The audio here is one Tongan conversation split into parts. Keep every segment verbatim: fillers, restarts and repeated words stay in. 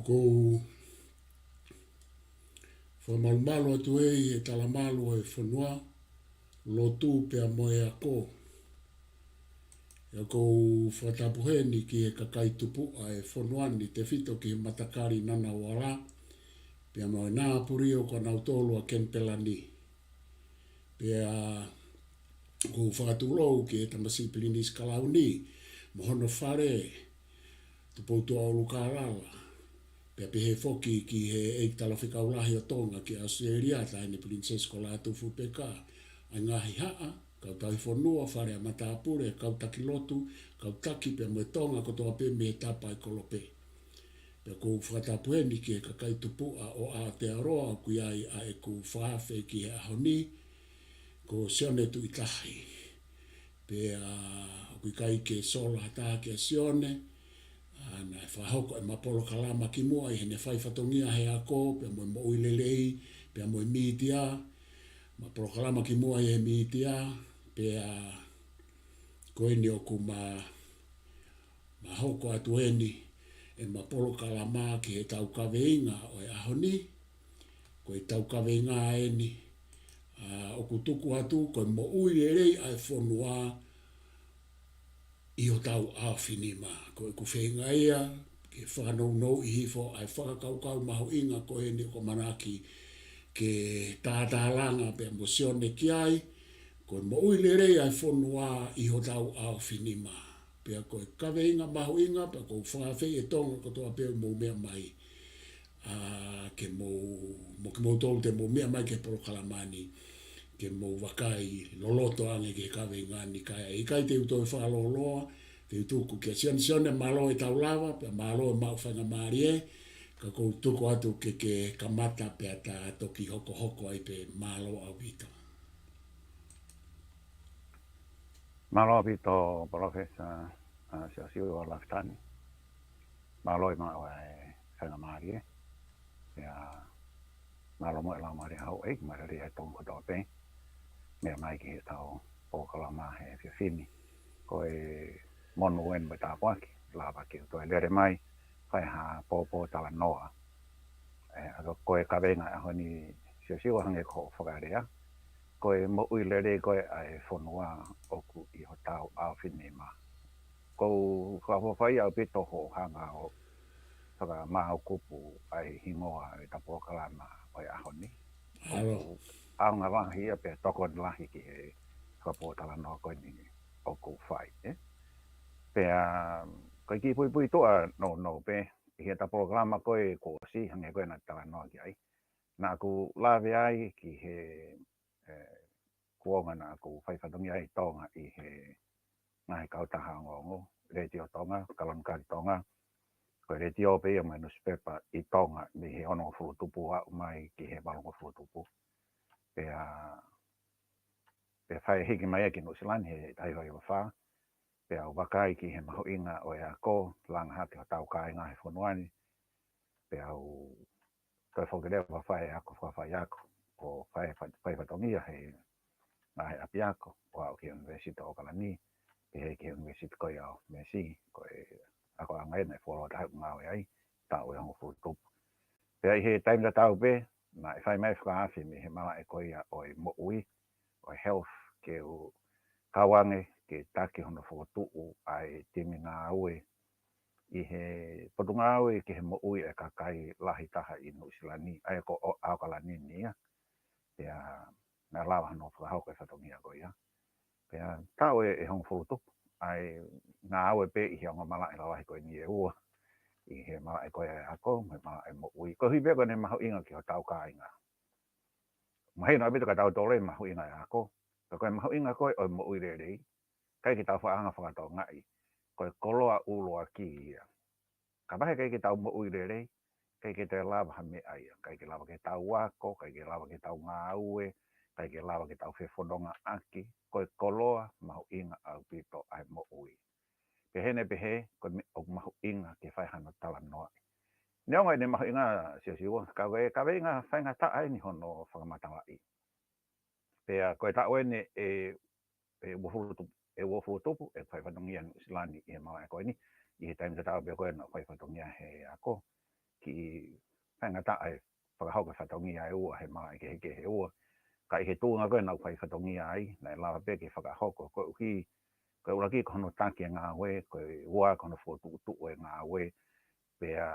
ʻOku ou fakamalumalu atu ʻi he talamalu ʻo e fonua, lotu pea mo e ako. ʻOku ou fakatapu heni ki he kakai tupuʻa ʻo e fonua ni, tefito ki he matakali Ngunnawal, pea mo e Ngāpuhi ʻoku nau tolu ʻa Kenipela ni. Pea ʻoku ou fakatulou ki he tamasiʻi Pilinisi Kalauni mo hono fale, Tupoutoʻa ʻUlukālala, pea pehē foki ki he ʻEiki Talafekau Lahi ʻo Tonga ki ʻAositelēlia, Taʻahine Pilinisesi ko Lātūfuipeka, ʻa e ngaahi haʻa, kau tauhi fonua, fale ʻa matāpule, kau taki lotu, kau taki pea mo e Tonga kotoa pē mei he tapa ʻo e kolope. Pea ʻoku ou fakatapu heni ki he kakai tupuʻa ʻo Aotearoa, ʻoku ʻi ai ʻa ʻeku fakaafe ki he ʻaho ni, ko Sione Tuʻitahi. Pea ʻoku ʻikai ke sola ha taha kia Sione, ʻa, naʻe fakahoko ʻema polokalama kimuʻa ʻi heʻene fai fatongia he ako, pea mo e moʻui lelei, pea mo e mītia, ʻema polokalama kimuʻa ʻi he mītia, pea ko eni ʻoku ma, ma hoko atu eni ʻema polokalama ki heʻetau kaveinga ʻo e ʻaho ni, ko ʻetau kaveinga eni, ʻa, ʻoku tuku atu ko e moʻui lelei ʻa e fonua ʻi hotau ʻaofinima. Ko ʻeku feinga ia ke fakanounou hifo ʻa e fakakaukau mahuʻinga ko eni ʻoku ou ʻamanaki ke tātālanga pea mo Sione ki ai, ko e moʻui lelei ʻa e fonua ʻi hotau ʻaofinima. Pea ko e kaveinga mahuʻinga, pea ʻoku ou fakaafeʻi e Tonga kotoa pē ʻoku mou meʻa mai, ʻa, ke mou, mo kimoutolu te mou meʻa mai ki he polokalama ni, ke mou vakai loloto ange ki he kaveinga ni, kae ʻikai te u toe fakalōloa, te u tuku kia Sione. Sione, mālō e tau lava, pea mālō e maʻu faingamālie, ka ʻoku ou tuku atu ke ke kamata pea ta toki hokohoko ai pē. Mālō ʻaupito. Mālō ʻaupito, Palōfesa, ʻa, Siosiua Lafitani. Mālō e maʻu e faingamālie. Pea mālō mo e laumālie ʻa houʻeiki, mālō e Tonga kotoa pē, meʻa mai ki heʻetau polokalama he efiafi ni. Ko e monū eni mo e tāpuaki, lava ke u toe lele mai, fai ha pōpōtalanoa. ʻE, ʻa, ko e kaveinga ʻo e ʻaho ni, Siosiua, hangē ko hoʻo fakalea, ko e moʻui lelei ko ē ʻa e fonua ʻoku ʻi hotau ʻaofinima. ʻOku ou fakaʻofoʻofa ʻaupito hoʻo hanga ʻo fakamāukupu ʻa e hingoa ʻo ʻeta polokalama ʻo e ʻaho ni. ʻOku ʻaonga lahi ia pea tokoni lahi ki he fakapōtalanoa ko eni ʻoku fai, ē? Pea ko e kiʻi puipuituʻa nounou pē, ʻi heʻeta polokalama ko ē kuo ʻosi, hangē ko ē naʻa ta talanoa ki ai, naʻa ku lave ai ki he, ē, kuonga naʻa ku fai fatongia ai ʻi Tonga ʻi he ngaahi kautaha ongoongo, Letiō Tonga, Kalonukali Tonga, ko e letiō pē ia mo e nusipepa ʻi Tonga mei he onongofulu tupu ʻo aʻu mai ki he valungofulu tupu. Pea, pea fai hiki mai ia ki Nuʻusila ni he taha hiva hiva fā, pea u vakai ki he mahuʻinga ʻo e ako, langa hake hotau kāinga he fonua ni, pea u toe foki leva ʻo fai ako, fai ako, ʻo fai fa-, fai fatongia he ngaahi ʻapiako, ʻo aʻu ki he ʻUnivēsiti ʻAokalani, pehē ki he ʻUnivēsiti ko ia ʻo Mēsi, ko e akoʻanga ia naʻe fuoloa taha ʻeku ngāue ai, taʻu ʻe hongofulu tupu. Pea ʻi he taimi tatau pē, naʻe fai mai e fakaafe mei he malaʻe ko ia ʻo e moʻui, ʻo e health, ke u kau ange ke taki hono fokotuʻu ʻa e timi ngāue ʻi he Potungāue ki he Moʻui ʻa e Kakai Lahi Taha ʻi Nuʻusila ni, ʻa ia ko ʻAokalani ni ia. Pea naʻe lava hono fakahoko e fatongia ko ia. Pea taʻu ʻe, ʻe hongofulu tupu ʻa e ngāue pē ʻi he ongo malaʻe lalahi ko eni ʻe ua, ʻi he malaʻe ko ia ʻo e ako, mo e malaʻe moʻui. Koeʻuhi pē ko ʻene mahuʻinga ki hotau kāinga. Mahino ʻaupito kia tautolu e mahuʻinga ʻo e ako, ka ko e mahuʻinga ko ē ʻo e moʻui lelei, ʻikai ke tau faʻa hanga ʻo fakatokangaʻi ko e koloa ʻuluaki ia. Kapau he ʻikai ke tau moʻui lelei, ʻikai ke toe lava ha meʻa ia, ʻikai ke lava ke tau ako, ʻikai ke lava ke tau ngāue, ʻikai ke lava ke tau fefonongaʻaki, ko e koloa mahuʻinga ʻaupito ʻa e moʻui. Pehē ni pehē, ko e meʻa ʻoku mahuʻinga ke fai hano talanoaʻi. Neongo ʻene mahuʻinga, Siosiua, ka ko e kaveinga faingataʻa eni hono fakamatalaʻi. Pea ko e taʻu eni ʻe, ʻe uofulu tupu, ʻe uofulu tupu ʻeku fai fatongia ʻi Nuʻusila ni ʻi he malaʻe ko eni, ʻi he taimi tatau pē ko ē naʻa ku fai fatongia he ako. kiʻi faingataʻa e fakahoko e fatongia ʻe ua he malaʻe kehekehe ʻe ua. Ka ʻi he tuʻunga ko ē naʻa ku fai fatongia ai, naʻe lava pē ke fakahoko koeʻuhi ko e ʻuluaki ko hono taki e ngāue, ko e ua ko hono fokotuʻutuʻu e ngāue, pea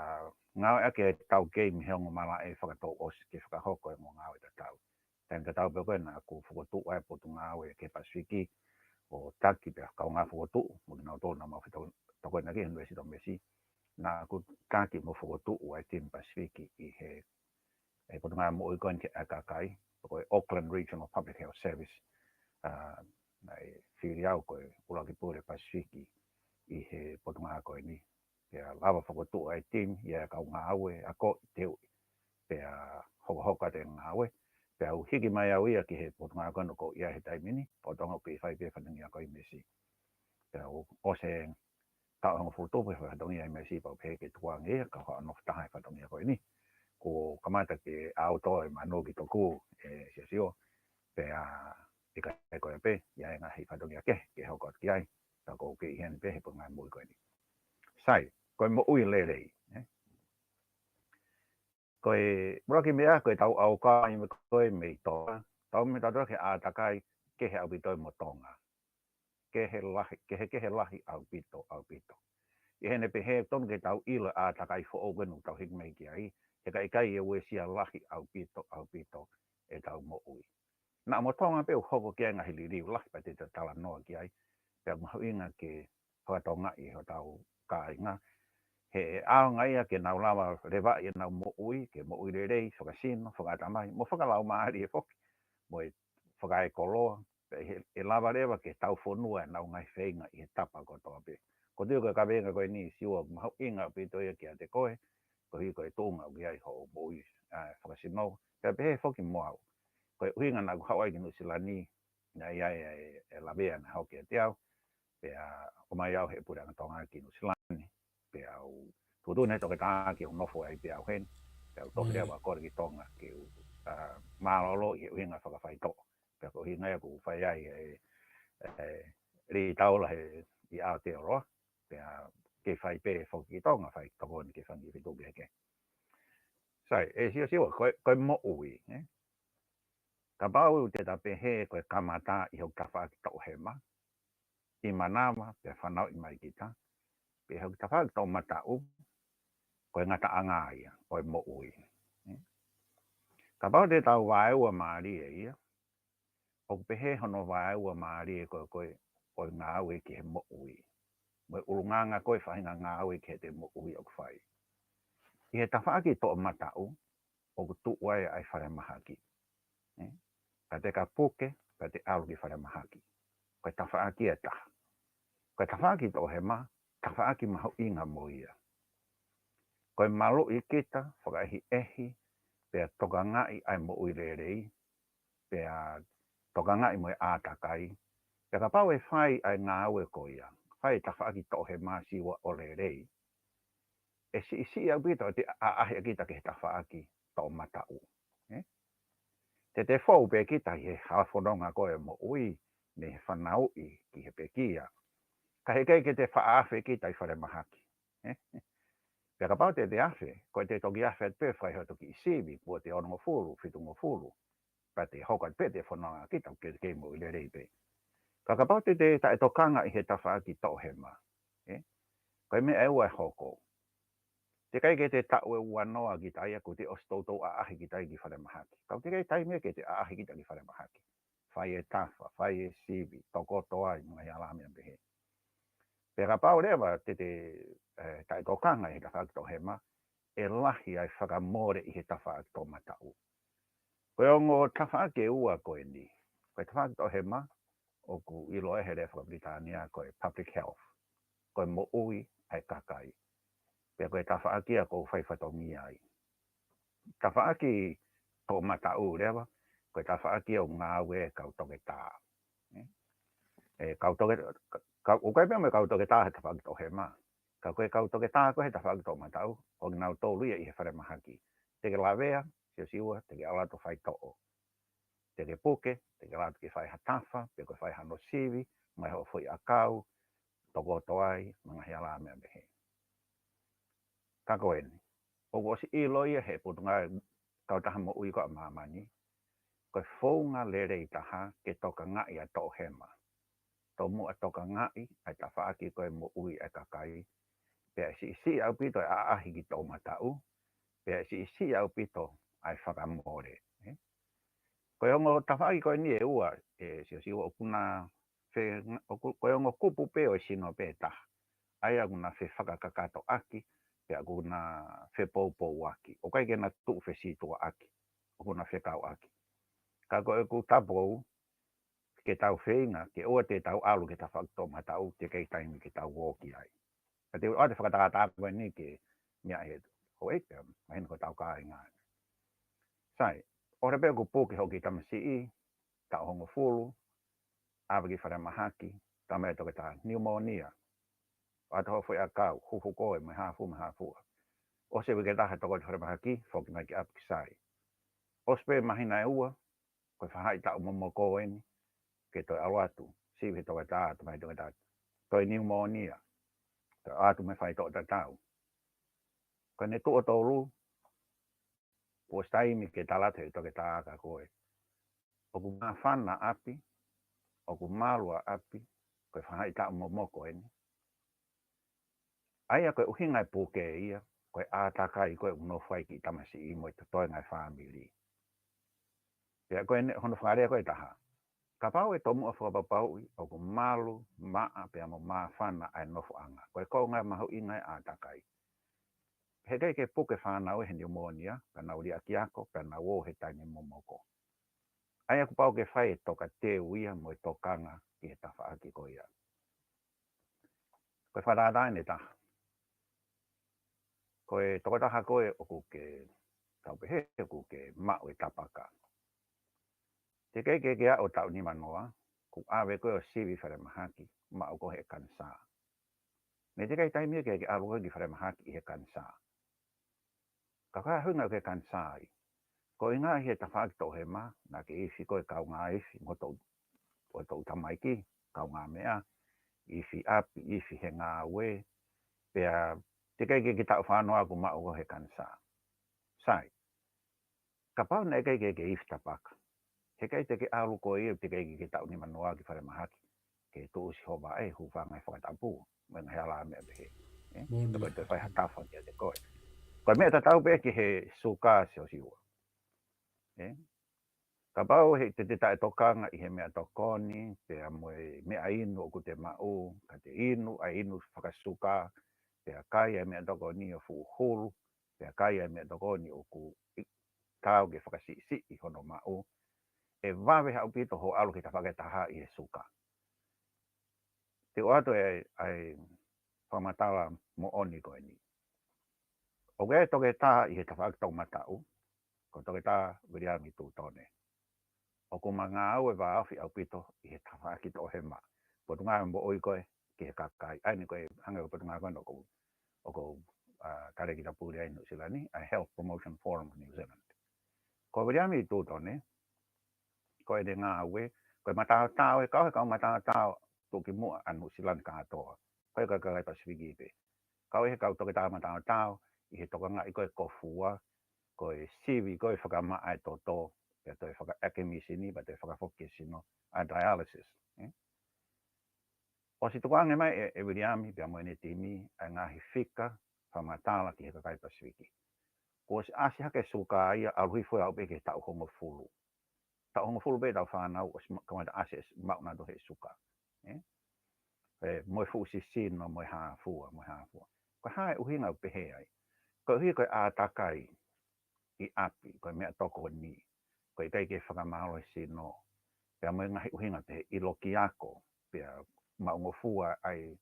ngāueʻaki e tau kei mei he ongo malaʻe fakatouʻosi ke fakahoko e ongo ngāue tatau. Taimi tatau pē ko ē naʻa ku fokotuʻu ai e Potungāue ki he Pasifiki ʻo taki pea kaungā fokotuʻu mo kinautolu naʻa mau feto-, tokoina ki he University of Mercy. Naʻa ku taki mo fokotuʻu ai e Team Pasifiki ʻi he, e Potungāue Moʻui ko eni ki he Kakai, ko e Auckland Regional Public Health Service. ʻA, naʻe fili au ko e ʻuluaki pule Pasifiki ʻi he potungāue ko eni. Pea lava fokotuʻu ai e team, ʻi ai e kau ngāue, akoʻi, teuʻi. Pea hokohoko atu e ngāue. Pea u hiki mai au ia ki he potungāue ko eni ʻoku ou ʻi ai he taimi ni, ʻo tonga ʻoku kei fai pē fatongia ko ē ʻi Mercy. Pea u ʻosi e taʻu ʻe hongofulu tupu he fatongia ʻi Mercy, pea u pehē ke tuku ange ia, kau haʻu ʻo nofo taha he fatongia ko eni. Kuo kamata ke ʻaoto e manu ki toku, ʻe Siosiua, pea ʻikai ko ia pē, ʻi ai e ngaahi fatongia kehe, ke hoko atu ki ai, ka ʻoku ou kei ʻi heni pē he Potungāue Moʻui ko eni. Sai, ko e moʻui lelei, ē? Ko e ʻuluaki meʻa, ko e tau ʻaukai mo e ko e mei Tonga, tau meʻa tatau ki he ʻātakai kehe ʻaupito mo Tonga. Kehe lahi, kehekehe lahi ʻaupito, ʻaupito. ʻI heʻene pehē tonu ke tau ʻilo e ʻātakai foʻou ko eni ʻoku tau hiki mai ki ai, he ka ʻikai e uesia lahi ʻaupito, ʻaupito e tau moʻui. Naʻa mo Tonga pē ʻoku hoko ki ai e ngaahi liliu lahi pea te ta talanoa ki ai, pea mahuʻinga ke fakatokangaʻi hotau kāinga. He ʻe ʻaonga ia ke nau lava levaʻi ʻenau moʻui, ke moʻui lelei, fakasino, fakaʻatamai, mo fakalaumālie foki. Mo e fakaekoloa, pea ʻe, ʻe lava leva ke taufonua ʻenau ngaahi feinga ʻi he tapa kotoa pē. Ko e tui ko e kaveinga ko eni Siua ʻoku mahuʻinga ʻaupito ia kiate koe, koeʻuhi ko e tuʻunga ʻoku ʻi ai hoʻo moʻui, ʻa, fakasino, pea pehē foki mo au. Ko e ʻuhinga naʻa ku haʻu ai ki Nuʻusila ni, naʻe ʻi ai e, e lavea naʻe hoko kiate au, pea ʻomai au ʻe he Puleʻanga Tonga ki Nuʻusila ni, pea u tuʻutuʻuni ʻe he toketā ke u nofo ai pē au heni, pea u toki leva ʻo kole ki Tonga ke u, ʻa, mālōlō ʻi he ʻuhinga fakafaitoʻo. Pea ko e ʻuhinga ia ʻoku ou fai ai e, e, e lī taula he ʻi Aotearoa, pea kei fai pē foki ki Tonga, fai tokoni ki he fanga kiʻi feituʻu kehekehe. Sai, ʻe Siosiua, ko e, ko e moʻui, ē? Kapau te ta pehē ko e kamata ʻi hoku tafaʻaki toʻohema, ʻi manava, pea fanauʻi mai kita, pea ʻi hoku tafaʻaki toʻomataʻu, ko e ngataʻanga ia ʻo e moʻui. Ē? Kapau te tau vaeua mālie ia, ʻoku pehē hono vaeua mālie ko e, ko e, ko e ngāue ki he moʻui. Mo e ʻulungaanga ko e faʻahinga ngāue ki heʻete moʻui ʻoku fai. ʻI he tafaʻaki toʻomataʻu, ʻoku tuʻu ai ʻa e falemahaki. Ē? Pea te ka puke, pea te ʻalu ki falemahaki. Ko e tafaʻaki ʻe taha. Ko e tafaʻaki toʻohema, tafaʻaki mahuʻinga mo ia. Ko e maluʻi kita, fakaʻehiʻehi, pea tokangaʻi ʻa e moʻui lelei, pea tokangaʻi mo e ʻātakai. Pea kapau ʻe fai ʻa e ngāue ko ia, fai e tafaʻaki toʻohema Siua ʻo lelei, ʻe siʻisiʻi ʻaupito ʻete ʻaʻahi ʻa kita ki he tafaʻaki toʻomataʻu. Ē? Te te fou pē kita ʻi he halafononga ko e moʻui, mei he fanauʻi ki he pekia. Ka heʻikai ke te faʻa afe kita ʻi falemahaki. Ē? Pea kapau te te afe, ko ʻete toki afe atu pē fai hoto kiʻi sivi, kuo te onongofulu, fitungofulu. Pea te hoko atu pē ʻete fononga kita ke kei moʻui lelei pē. Ka kapau te te taʻetokanga ʻi he tafaʻaki toʻohema. Ē? Ko e meʻa ʻe ua ʻe hoko. Teʻeki ai ke te taʻu ʻe ua noa kita ia kuo te ʻosi toutou ʻaʻahi kita ia ki falemahaki. Ka ʻoku teʻeki ai taimi ia ke te ʻaʻahi kita ki falemahaki. Fai e tafa, fai e sivi, tokoto ai, mo e ngaahi ʻalā meʻa pehē. Pea kapau leva te te, ē, taʻetokanga ʻi he tafaʻaki toʻohema, ʻe lahi ʻa e fakamole ʻi he tafaʻaki toʻomataʻu. Ko e ongo tafaʻaki ʻe ua ko eni. Ko e tafaʻaki toʻohema, ʻoku ʻiloa he lea fakapilitānia ko e public health. Ko e moʻui ʻa e kakai. Pea ko e tafaʻaki ia ʻoku ou fai fatongia ai. Tafaʻaki toʻomataʻu leva, ko e tafaʻaki ia ʻoku ngāue e kau toketā. Ē? E kau toke-, ka-, ka-, ʻoku ʻikai pē mo e kau toketā he tafaʻaki toʻohema. Ka ko e kau toketā ko ē he tafaʻaki toʻomataʻu, ko kinautolu ia ʻi he falemahaki. Te ke lavea, Siosiua, te ke ʻalu atu ʻo faitoʻo. Te ke puke, te ke ʻalu atu ke fai ha tafa, pe ko e fai hano sivi, ʻomai hoʻo foʻi ʻakau, tokoto ai, mo e ngaahi ʻalā meʻa pehē. Ka ko eni, ʻoku ʻosi ʻilo ia he potungāue kautaha moʻui ko ē ʻa māmani, ko e founga lelei taha ke tokangaʻi ʻa e toʻohema. Tomuʻa tokangaʻi ʻa e tafaʻaki ko ē moʻui ʻa e kakai, pea ʻe siʻisiʻi ʻaupito ʻa e ʻaʻahi ki toʻomataʻu, pea ʻe siʻisiʻi ʻaupito ʻa e fakamole. ʻE? Ko e ongo tafaʻaki ko eni ʻe ua, ʻe Siosiua, ʻoku na fe-, ʻoku, ko e ongo kupu pē ʻo e sino pē ʻe taha. ʻA ia ʻoku na fefakakakatoʻaki, pea ʻoku na fepoupouaki. ʻOku ʻikai ke na tuʻu fesītuʻaʻaki, ʻoku na fekauʻaki. Ka ko ʻeku tapou, ke tau feinga, ke ʻoua te tau ʻalu ki he tafaʻaki toʻomataʻu, teʻeki ai taimi ke tau ō ki ai. Ka te u ʻoatu e fakatātā ko eni ki he meʻa ʻe houʻeiki, mahino ko hotau kāinga. Sai, ʻoku pehē ʻoku puke hoʻo kiʻi tamasiʻi, taʻu hongofulu, ʻave ki falemahaki, talamai ʻe he toketā, niumōnia. ʻOatu hoʻo foʻiʻakau, huhu koe, mo e hā fua, mo e hā fua. ʻOsi e uike ʻe taha tokoto ʻi falemahaki, foki mai ki ʻapi ki Sai. ʻOsi pē māhina ʻe ua, ko e faʻahitaʻu momoko eni, ke toe ʻalu atu, sivi he toketā, talamai ʻe he toketā, toe niumōnia, toe ʻoatu mo e faitoʻo tatau. Ko ʻene tuʻo tolu, kuo ʻosi taimi ke tala atu ʻe he toketā kia koe, ʻoku māfana ʻapi, ʻoku malu ʻa ʻapi, ko e faʻahitaʻu momoko eni. ʻA ia ko e ʻuhinga e puke ia, ko e ʻātakai ko ē ʻoku nofo ai e kiʻi tamasiʻi mo e toenga e fāmili. Pea ko ʻene, hono fakalea ko ē ʻe taha, kapau ʻe tomuʻa fakapapauʻi ʻoku malu, maʻa, pea mo māfana ʻa e nofoʻanga, ko e konga mahuʻinga e ʻātakai. Heʻikai ke puke fānau ʻe he niumōnia, pea nau liʻaki ako, pea nau ō he taimi momoko. ʻA ia kuo pau ke fai e tokateu ia mo e tokanga ki he tafaʻaki ko ia. Ko e fakatātā eni ʻe taha. Ko e tokotaha ko ē ʻoku ke, tau pehē ʻoku ke maʻu e tapaka. Teʻeki ke ke aʻu taʻu nimanoa, kuo ʻave koe ʻo sivi falemahaki, maʻu koe he kanisā. Naʻe teʻeki ai taimi ia ke ke ʻalu koe ki falemahaki ʻi he kanisā. Ka ko e hā e ʻuhinga ʻoku ke kanisā ai? Ko e ʻuhinga ʻi he tafaʻaki toʻohema, naʻa ke ifi koe kaungā ifi, mo hoʻo, hoʻo tamaiki, kaungāmeʻa, ifi ʻapi, ifi he ngāue, pea teʻeki ke ke taʻu fā noa kuo maʻu koe he kanisā. Sai, kapau naʻe ʻikai ke ke ifi tapaka, heʻikai te ke ʻalu koe ia, teʻeki ke ke taʻu nimanoa ki falemahaki, ke tuʻusi ho vaʻe, hūfanga he fakatapu, mo e ngaahi alāmeʻa pehē. ʻE? Mo e Te koe meʻa. Te fai ha tafa kiate koe. Ko e meʻa tatau pē ki he suka, Siosiua. ʻE? Kapau he te te taʻetokanga ʻi he meʻatokoni, pea mo e meʻa inu ʻoku te maʻu, ka te inu, ʻa e inu fakasuka, pea kai ʻa e meʻatokoni ʻo fuʻu hulu, pea kai ʻa e meʻatokoni ʻoku ʻi-, taau ke fakasiʻisiʻi hono maʻu, ʻe vave ʻaupito hoʻo ʻalu ki he tafaʻaki ʻe taha ʻi he suka. Te u ʻoatu e, ʻa e fakamatala moʻoni ko eni. ʻOku ʻi ai e toketā ʻi he tafaʻaki toʻomataʻu, ko e toketā Viliami Tutone. ʻOku ma ngāue vāofi ʻaupito ʻi he tafaʻaki toʻohema. Potungāue moʻui ko ē ki he kakai. ʻA eni ko e hangē ko e potungāue ko ē ʻoku, ʻoku, ʻa, Talēkita Pule ʻi Nuʻusila ni, ʻa e Health Promotion Forum of New Zealand. Ko Viliami Tutone, ko ʻene ngāue, ko e mataotao, ʻe kau he kau mataotao tuʻukimuʻa ʻa Nuʻusila ni kātoa. Ko e kakai Pasifiki pē. Kau he kau toketā mataotao, ʻi he tokangaʻi ko ē e kofua, ko e sivi ko ē fakamaʻa e toto, pea toe fakaʻeke mīsini, pea toe fakafoki e sino, ʻa e dialysis. ʻE? ʻOsi tukuange mai ʻe, ʻe Viliami, pea mo ʻene timi, ʻa e ngaahi fika, fakamatala ki he kakai Pasifiki. Kuo ʻosi ʻasi hake e suka ia, ʻalu hifo ia ʻo aʻu pē ki he taʻu hongofulu. Taʻu hongofulu pē ʻetau fānau ʻosi ma-, kamata ʻasi e s-, maʻu nautolu he suka. ʻE? ʻE, mo e fuʻu sisino, mo e hā fua, mo e hā fua. Ko e hā e ʻuhinga ʻoku pehē ai? Koeʻuhi ko e ʻātakai ʻi ʻapi, ko e meʻatokoni, ko e ʻikai ke fakamālohi e sino, pea mo e ngaahi ʻuhinga pehē, ʻilo ki ako, pea maʻungofua ʻa e,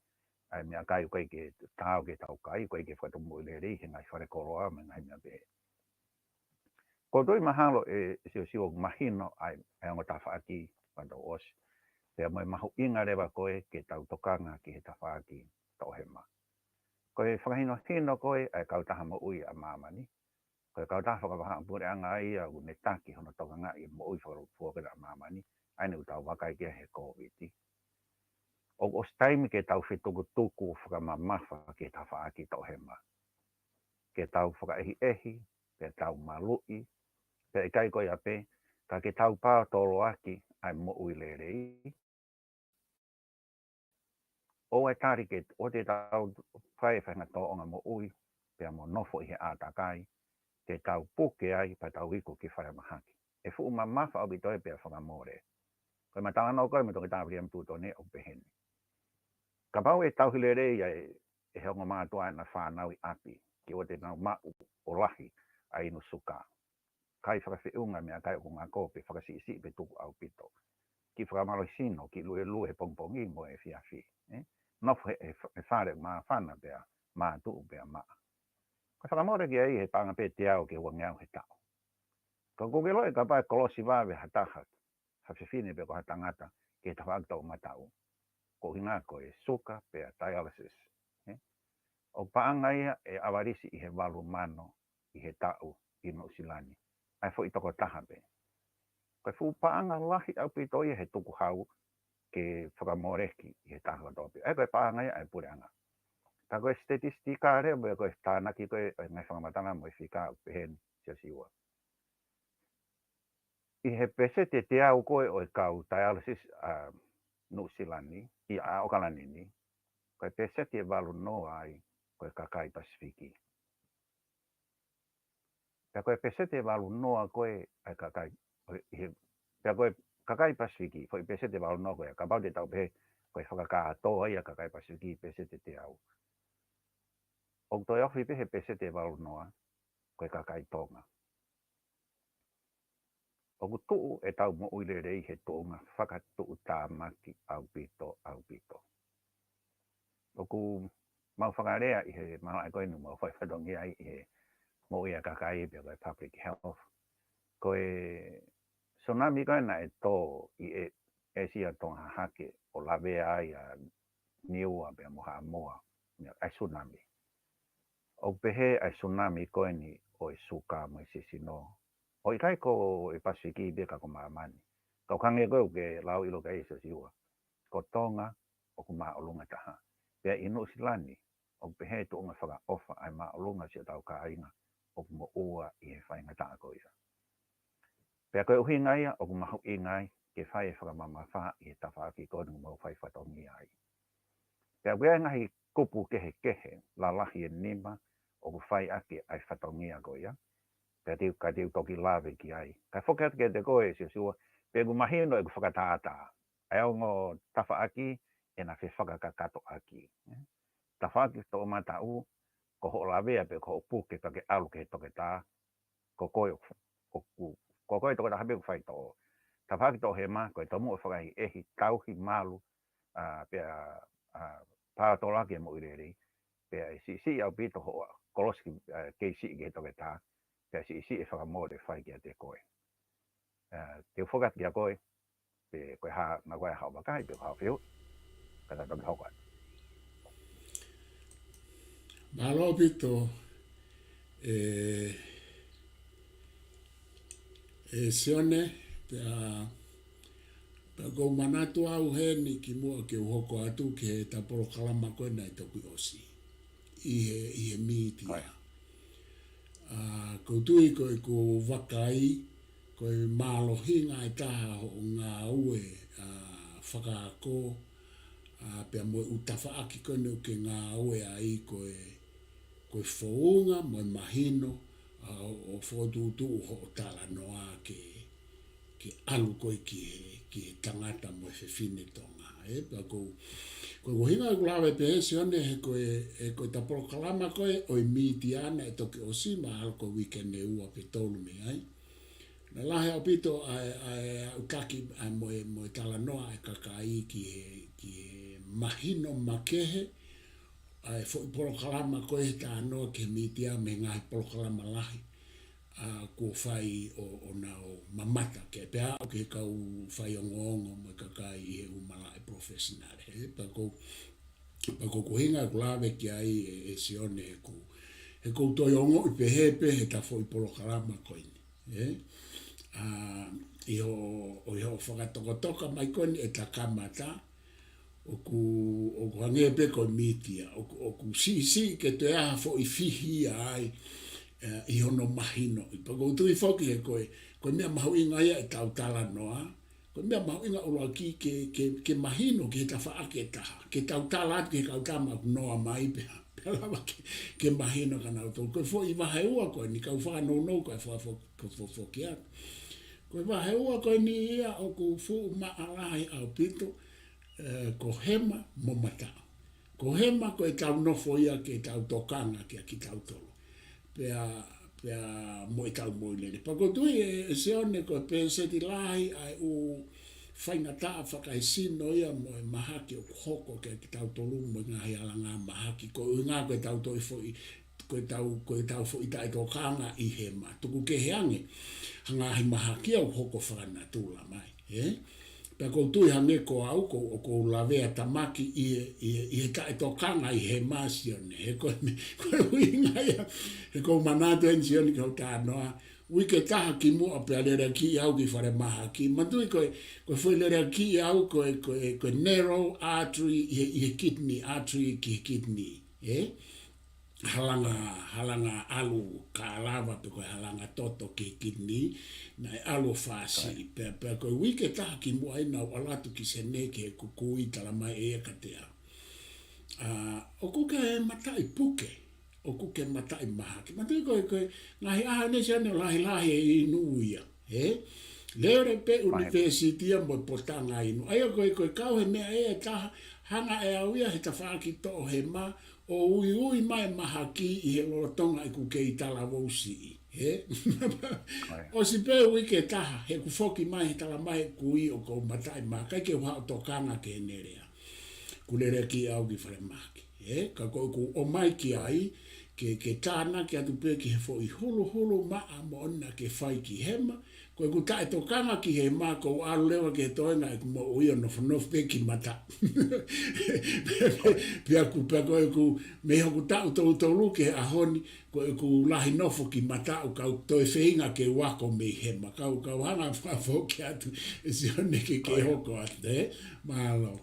ʻa e meʻakai ʻoku ʻikai ke taau ke tau kai, ʻoku ʻikai ke fakatomuʻa lelei he ngaahi falekoloa mo e ngaahi meʻa pehē. Ko e tui mahalo ʻe Siosiua ʻoku mahino ʻa e, ʻa e ongo tafaʻaki ʻoku tau ʻosi. Pea mo e mahuʻinga leva ko ē ke tau tokanga ki he tafaʻaki toʻohema. Ko e fakahinohino ko ē ʻa e kautaha moʻui ʻa māmani. Ko e kautaha fakavahaʻapuleʻanga ia ʻoku ne taki hono tokangaʻi e moʻui fakalūkufua ko ē ʻa māmani. ʻA eni ʻoku tau vakai ki ai he Kōviti. ʻOku ʻosi taimi ke tau fetukutuku ʻo fakamamafa ki he tafaʻaki toʻohema. ke tau fakaʻehiʻehi, pea tau maluʻi, pea ʻikai ko ia pē, ka ke tau paotoloaki ʻa e moʻui lelei. ʻOua ʻe tali ke ʻoua te tau fai e faʻahinga tōʻonga moʻui, pea mo nofo ʻi he ʻātakai, te tau puke ai pea tau iku ki fale mahaki. ʻE fuʻu mamafa ʻaupito ia pea fakamole. Ko e talanoa ko ē mo e toki tāpili ʻa Mututone ʻoku pehē ni. Kapau ʻe tauhi lelei ʻa e, ʻe he ongo mātuʻa ʻena fānau ʻi ʻapi, ke ʻoua te nau maʻu ʻo lahi ʻa e inu suka. Kai fakafeʻunga meʻakai ʻoku ngako pe fakasiʻisiʻi pe tuku ʻaupito. Kiʻi fakamālohisino, kiʻi luelue he pongipongi mo e efiafi. ʻE? Nofo he, he, he fale māfana pea mātuʻu pea maʻa. Ko e fakamole ki ai he paʻanga pē teau ki he uangeau he taʻu. Ka ʻoku ke ʻilo ʻe kapau ʻe kolosi vave ha taha, ha fefine pe ko ha tangata, ki he tafaʻaki toʻomataʻu. Ko e ʻuhinga ko e suka pea dialysis. ʻE? ʻOku paʻanga ia ʻe ʻavalisi ʻi he valu mano ʻi he taʻu ʻi Nuʻusila ni. ʻA e foʻi tokotaha pē. Ko e fuʻu paʻanga lahi ʻaupito ia he tukuhau ke fakamoleki ʻi he taha kotoa pē. ʻA ia ko e paʻanga ia ʻa e puleʻanga. Ka ko e statistika leva, ko e tānaki ko ē ʻo e ngaahi fakamatala mo e fika ʻoku pehē ni, Siosiua. ʻI he peseti ʻe teau ko ē ʻo e kau dialysis ʻa Nuʻusila ni, ʻi ʻa ʻAokalani ni, ko e peseti ʻe valu noa ai ko e kakai Pasifiki. Pea ko e peseti ʻe valu noa ko ē ʻa e kakai, ʻi he, pea ko e kakai Pasifiki, foʻi peseti ʻe valu noa ko ē, kapau te tau pehē, ko e fakakātoa ia ʻa e kakai Pasifiki peseti ʻe teau. ʻOku toe ofi pē he peseti ʻe valu noa, ko e kakai Tonga. ʻOku tuʻu ʻetau moʻui lelei he tuʻunga fakatuʻutāmaki ʻaupito, ʻaupito. ʻOku mau fakalea ʻi he malaʻe ko eni ʻoku mau fai fatongia ai ʻi he moʻui ʻa e kakai pea ko e public health. Ko e tsunami ko ē naʻe tō ʻi ʻĒsia Tonga Hahake ʻo lavea ai ʻa Niua pea mo Haʻamoa, ʻa e tsunami. ʻOku pehē ʻa e tsunami ko eni ʻo e suka mo e sisino. ʻOku ʻikai ko e Pasifiki pē ka ko māmani. Ka ʻoku hangē ko ē ʻoku ke lau ʻilo ki ai Siosiua. Ko Tonga ʻoku māʻolunga taha. Pea ʻi Nuʻusila ni, ʻoku pehē tuʻunga fakaʻofa ʻa e māʻolunga siʻotau kāinga ʻoku moʻua ʻi he faingataʻa ko ia. Pea ko e ʻuhinga ia ʻoku mahuʻinga ai ke fai e fakamamafa ʻi he tafaʻaki ko eni ʻoku mau fai fatongia ai. Pea ʻoku ʻi ai e ngaahi kupu kehekehe, lalahi ʻe nima, ʻoku fai ʻaki ʻa e fatongia ko ia. Pea te u, ka te u toki lave ki ai. Kae foki atu kiate koe Siosiua, pea ʻoku mahino ʻeku fakatātā. ʻA e ongo tafaʻaki ʻena fefakakakatoʻaki. Tafaʻaki toʻomataʻu, ko hoʻo lavea pe ko hoʻo puke ka ke ʻalu ki he toketā, ko koe ʻoku, ʻoku, ko koe tokotaha pē ʻoku faitoʻo. Tafaʻaki toʻohema, ko e tomuʻa fakaʻehiʻehi, tauhi malu, ʻa, pea, ʻa, paotoloaki e moʻui lelei, pea ʻe siʻisiʻi ʻaupito hoʻo kolosi ki, ʻa, kei siʻi ki he toketā, pea siʻisiʻi e fakamole fai kiate koe. ʻA, te u foki atu kia koe, pe ko e hā, na ko e hā ʻoku vakai, pe ko e hā ʻoku fehuʻi, ka ta toki hoko atu. Mālō ʻaupito, ʻe, ʻe Sione, pea, pea ʻoku ou manatu au heni kimuʻa ke u hoko atu ki heʻeta polokalama ko ē naʻe toki ʻosi. ʻI he, ʻi he mītia. ʻOku ou tui ko ʻeku vakai, ko e mālohinga ʻe taha hoʻo ngāue, ʻa, fakaako, ʻa, pea mo e ʻū tafaʻaki ko eni ʻoku ke ngāue ai ko e, ko e founga mo e mahino, ʻa, ʻo, ʻo fokotuʻutuʻu hoʻo talanoa ke, ke ʻalu ko ē ki he, ki he tangata mo e fefine Tonga. ʻE, pea ʻoku ou, ko e ʻuhinga ʻeku lave pehē Sione he ko e, he ko ʻeta polokalama ko ē ʻo e mītia naʻe toki ʻosi mahalo ko e uike ʻe ua pe tolu mei ai. Naʻe lahi ʻaupito ʻa e, ʻa e aʻutaki, ʻa e mo e, mo e talanoa ʻa e kakai ki he, ki he mahino makehe, ʻa e foʻi polokalama ko ē he talanoa ki he mītia mei he ngaahi polokalama lahi, ʻa, kuo fai ʻo, ʻo nau mamata ki ai pea aʻu ki he kau faiongoongo mo e kakai ʻi he ʻū malaʻe professional. ʻE, pea ʻoku, pea ʻoku ou ʻuhinga ʻeku lave ki ai ʻe, ʻe Sione he ʻoku, he ʻoku ou toe ongoʻi pehē pē heʻeta foʻi polokalama ko eni. ʻE, ʻa, ʻi hoʻo, ʻo ʻi hoʻo fakatokatoka mai ko eni ʻeta kamata, ʻOku, ʻoku hangē pē ko e mītia, ʻoku, ʻoku siʻisiʻi ke toe ʻi ai ha foʻi fihi ai, ē, ʻi hono mahino. Pea ʻoku ou tui foki he ko e, ko e meʻa mahuʻinga ia ʻetau talanoa, ko e meʻa mahuʻinga ʻuluaki ke, ke, ke mahino ki he tafaʻaki ʻe taha, ke tau tala atu ki he kau tama ʻoku noa mai pea, pea lava ke, ke mahino kia nautolu. Ko e foʻi vahe ua ko eni, kau fakanounou ko e fo-, fo-, fo-, fo-, foki atu. Ko e vahe ua ko eni ia ʻoku fuʻu maʻalahi ʻaupito, ē, ko Hema mo Mataʻu. Ko Hema ko ʻetau nofo ia ke tau tokanga kia kitautolu. Pea, pea mo ʻetau moʻui lelei. Pea ʻoku ou tui ē, ē Sione, ko e pēseti lahi ʻa e ʻū faingataʻa fakaesino ia mo e mahaki ʻoku hoko kia kitautolu mo e ngaahi alanga mahaki. Ko e ʻuhinga ko ʻetau toe foʻi, ko ʻetau, ko ʻetau foʻi taʻetokanga ʻi Hema. Tuku kehe ange ha ngaahi mahaki ia ʻoku hoko fakanatula mai, ē? Pea ʻoku ou tui hangē ko au, ko, ʻoku ou lavea tamaki ʻi he, ʻi he, ʻi he taʻetokanga ʻi Hema, Sione. He ko e me-, ko e ʻuhinga ia, he ʻoku ou manatu eni, Sione, ki hoʻo talanoa, uike ʻe taha kimuʻa pea leleakiʻi au ki falemahaki. Manatuʻi ko e, ko e foʻi leleakiʻi au ko e, ko e, ko e narrow artery ʻi he, ʻi he kidney, artery ki he kidney, ē? Halanga, halanga ʻalu kālava pe ko e halanga toto ki he kidney, naʻe ʻalu ʻo fāsiʻi. Pea, pea ko e uike ʻe taha kimuʻa ai naʻa ku ʻalu atu ki Senē ki heʻeku kui, talamai ʻe ia kiate au, ʻa, ʻoku ke mataʻi puke, ʻoku ke mataʻi mahaki. Manatuʻi ko e, ko e ngaahi ʻaho eni, Sione, ʻoku lahilahi e inu ia, ē? Lele pē ʻunivēsiti ia mo e potanga inu. ʻA ia ko e, ko e kau he meʻa ē ʻe taha, hanga ʻe au ia he tafaʻaki toʻo Hema, ʻo uiui mai e mahaki ʻi he lolotonga ʻeku kei talavou siʻi, ē? ʻOsi pē uike ʻe taha, he kuo foki mai he talamai ʻe he kui ʻoku ou mataʻi mahaki, ʻikai ke u haʻu ʻo tokanga ki heʻene lea. Kuo leleakiʻi au ki falemahaki, ē? Ka ko ʻeku ʻomai ki ai, ke, ke tānaki atu pē ki he foʻi huluhulu maʻa moʻoni naʻa ke fai ki Hema, ko ʻeku taʻetokanga ki Hema, ʻoku ou ʻalu leva ki he toenga ʻeku moʻui ʻo nofonofo pē ki Mataʻu. Pea ʻoku, pea ko ʻeku, mei hoku taʻu tolu tolu ki he ʻaho ni, ko ʻeku lahi nofo ki Mataʻu, kau toe feinga ke u ako mei Hema, kau, kau hanga fakafoki atu, ē Sione, ke ke hoko atu, ē? Mālō.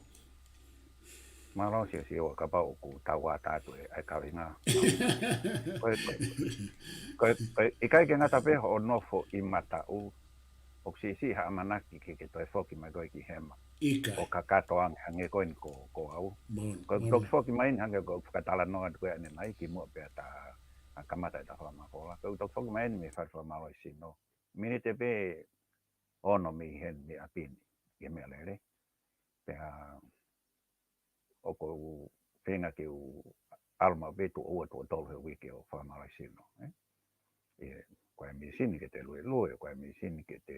Mālō Siosiua, kapau ʻoku tau ʻatā atu e, e kaveinga. Ko e, ko e, ko e, ko e, ʻikai ke ngata pē hoʻo nofo ʻi Mataʻu, ʻoku siʻisiʻi ha ʻamanaki ke, ke toe foki mai koe ki Hema. ʻIkai. ʻO kakato ange, hangē ko eni ko, ko au. Moʻoni, ko e moʻoni. Toki foki mai eni hangē ko e fakatalanoa atu ko ē ʻanenai kimuʻa pea ta kamata ʻeta fakamafola. Ko e toki foki mai eni mei he fale fakamālohisino. Miniti pē ono mei heni mei ʻapi ni, ʻi he meʻalele. Pea ʻoku ou feinga ke u ʻalu maʻu pē tuʻo ua tuʻo tolu he uike ʻo fakamālohisino, ē? ʻIo, ko e mīsini ke te luelue, ko e mīsini ke te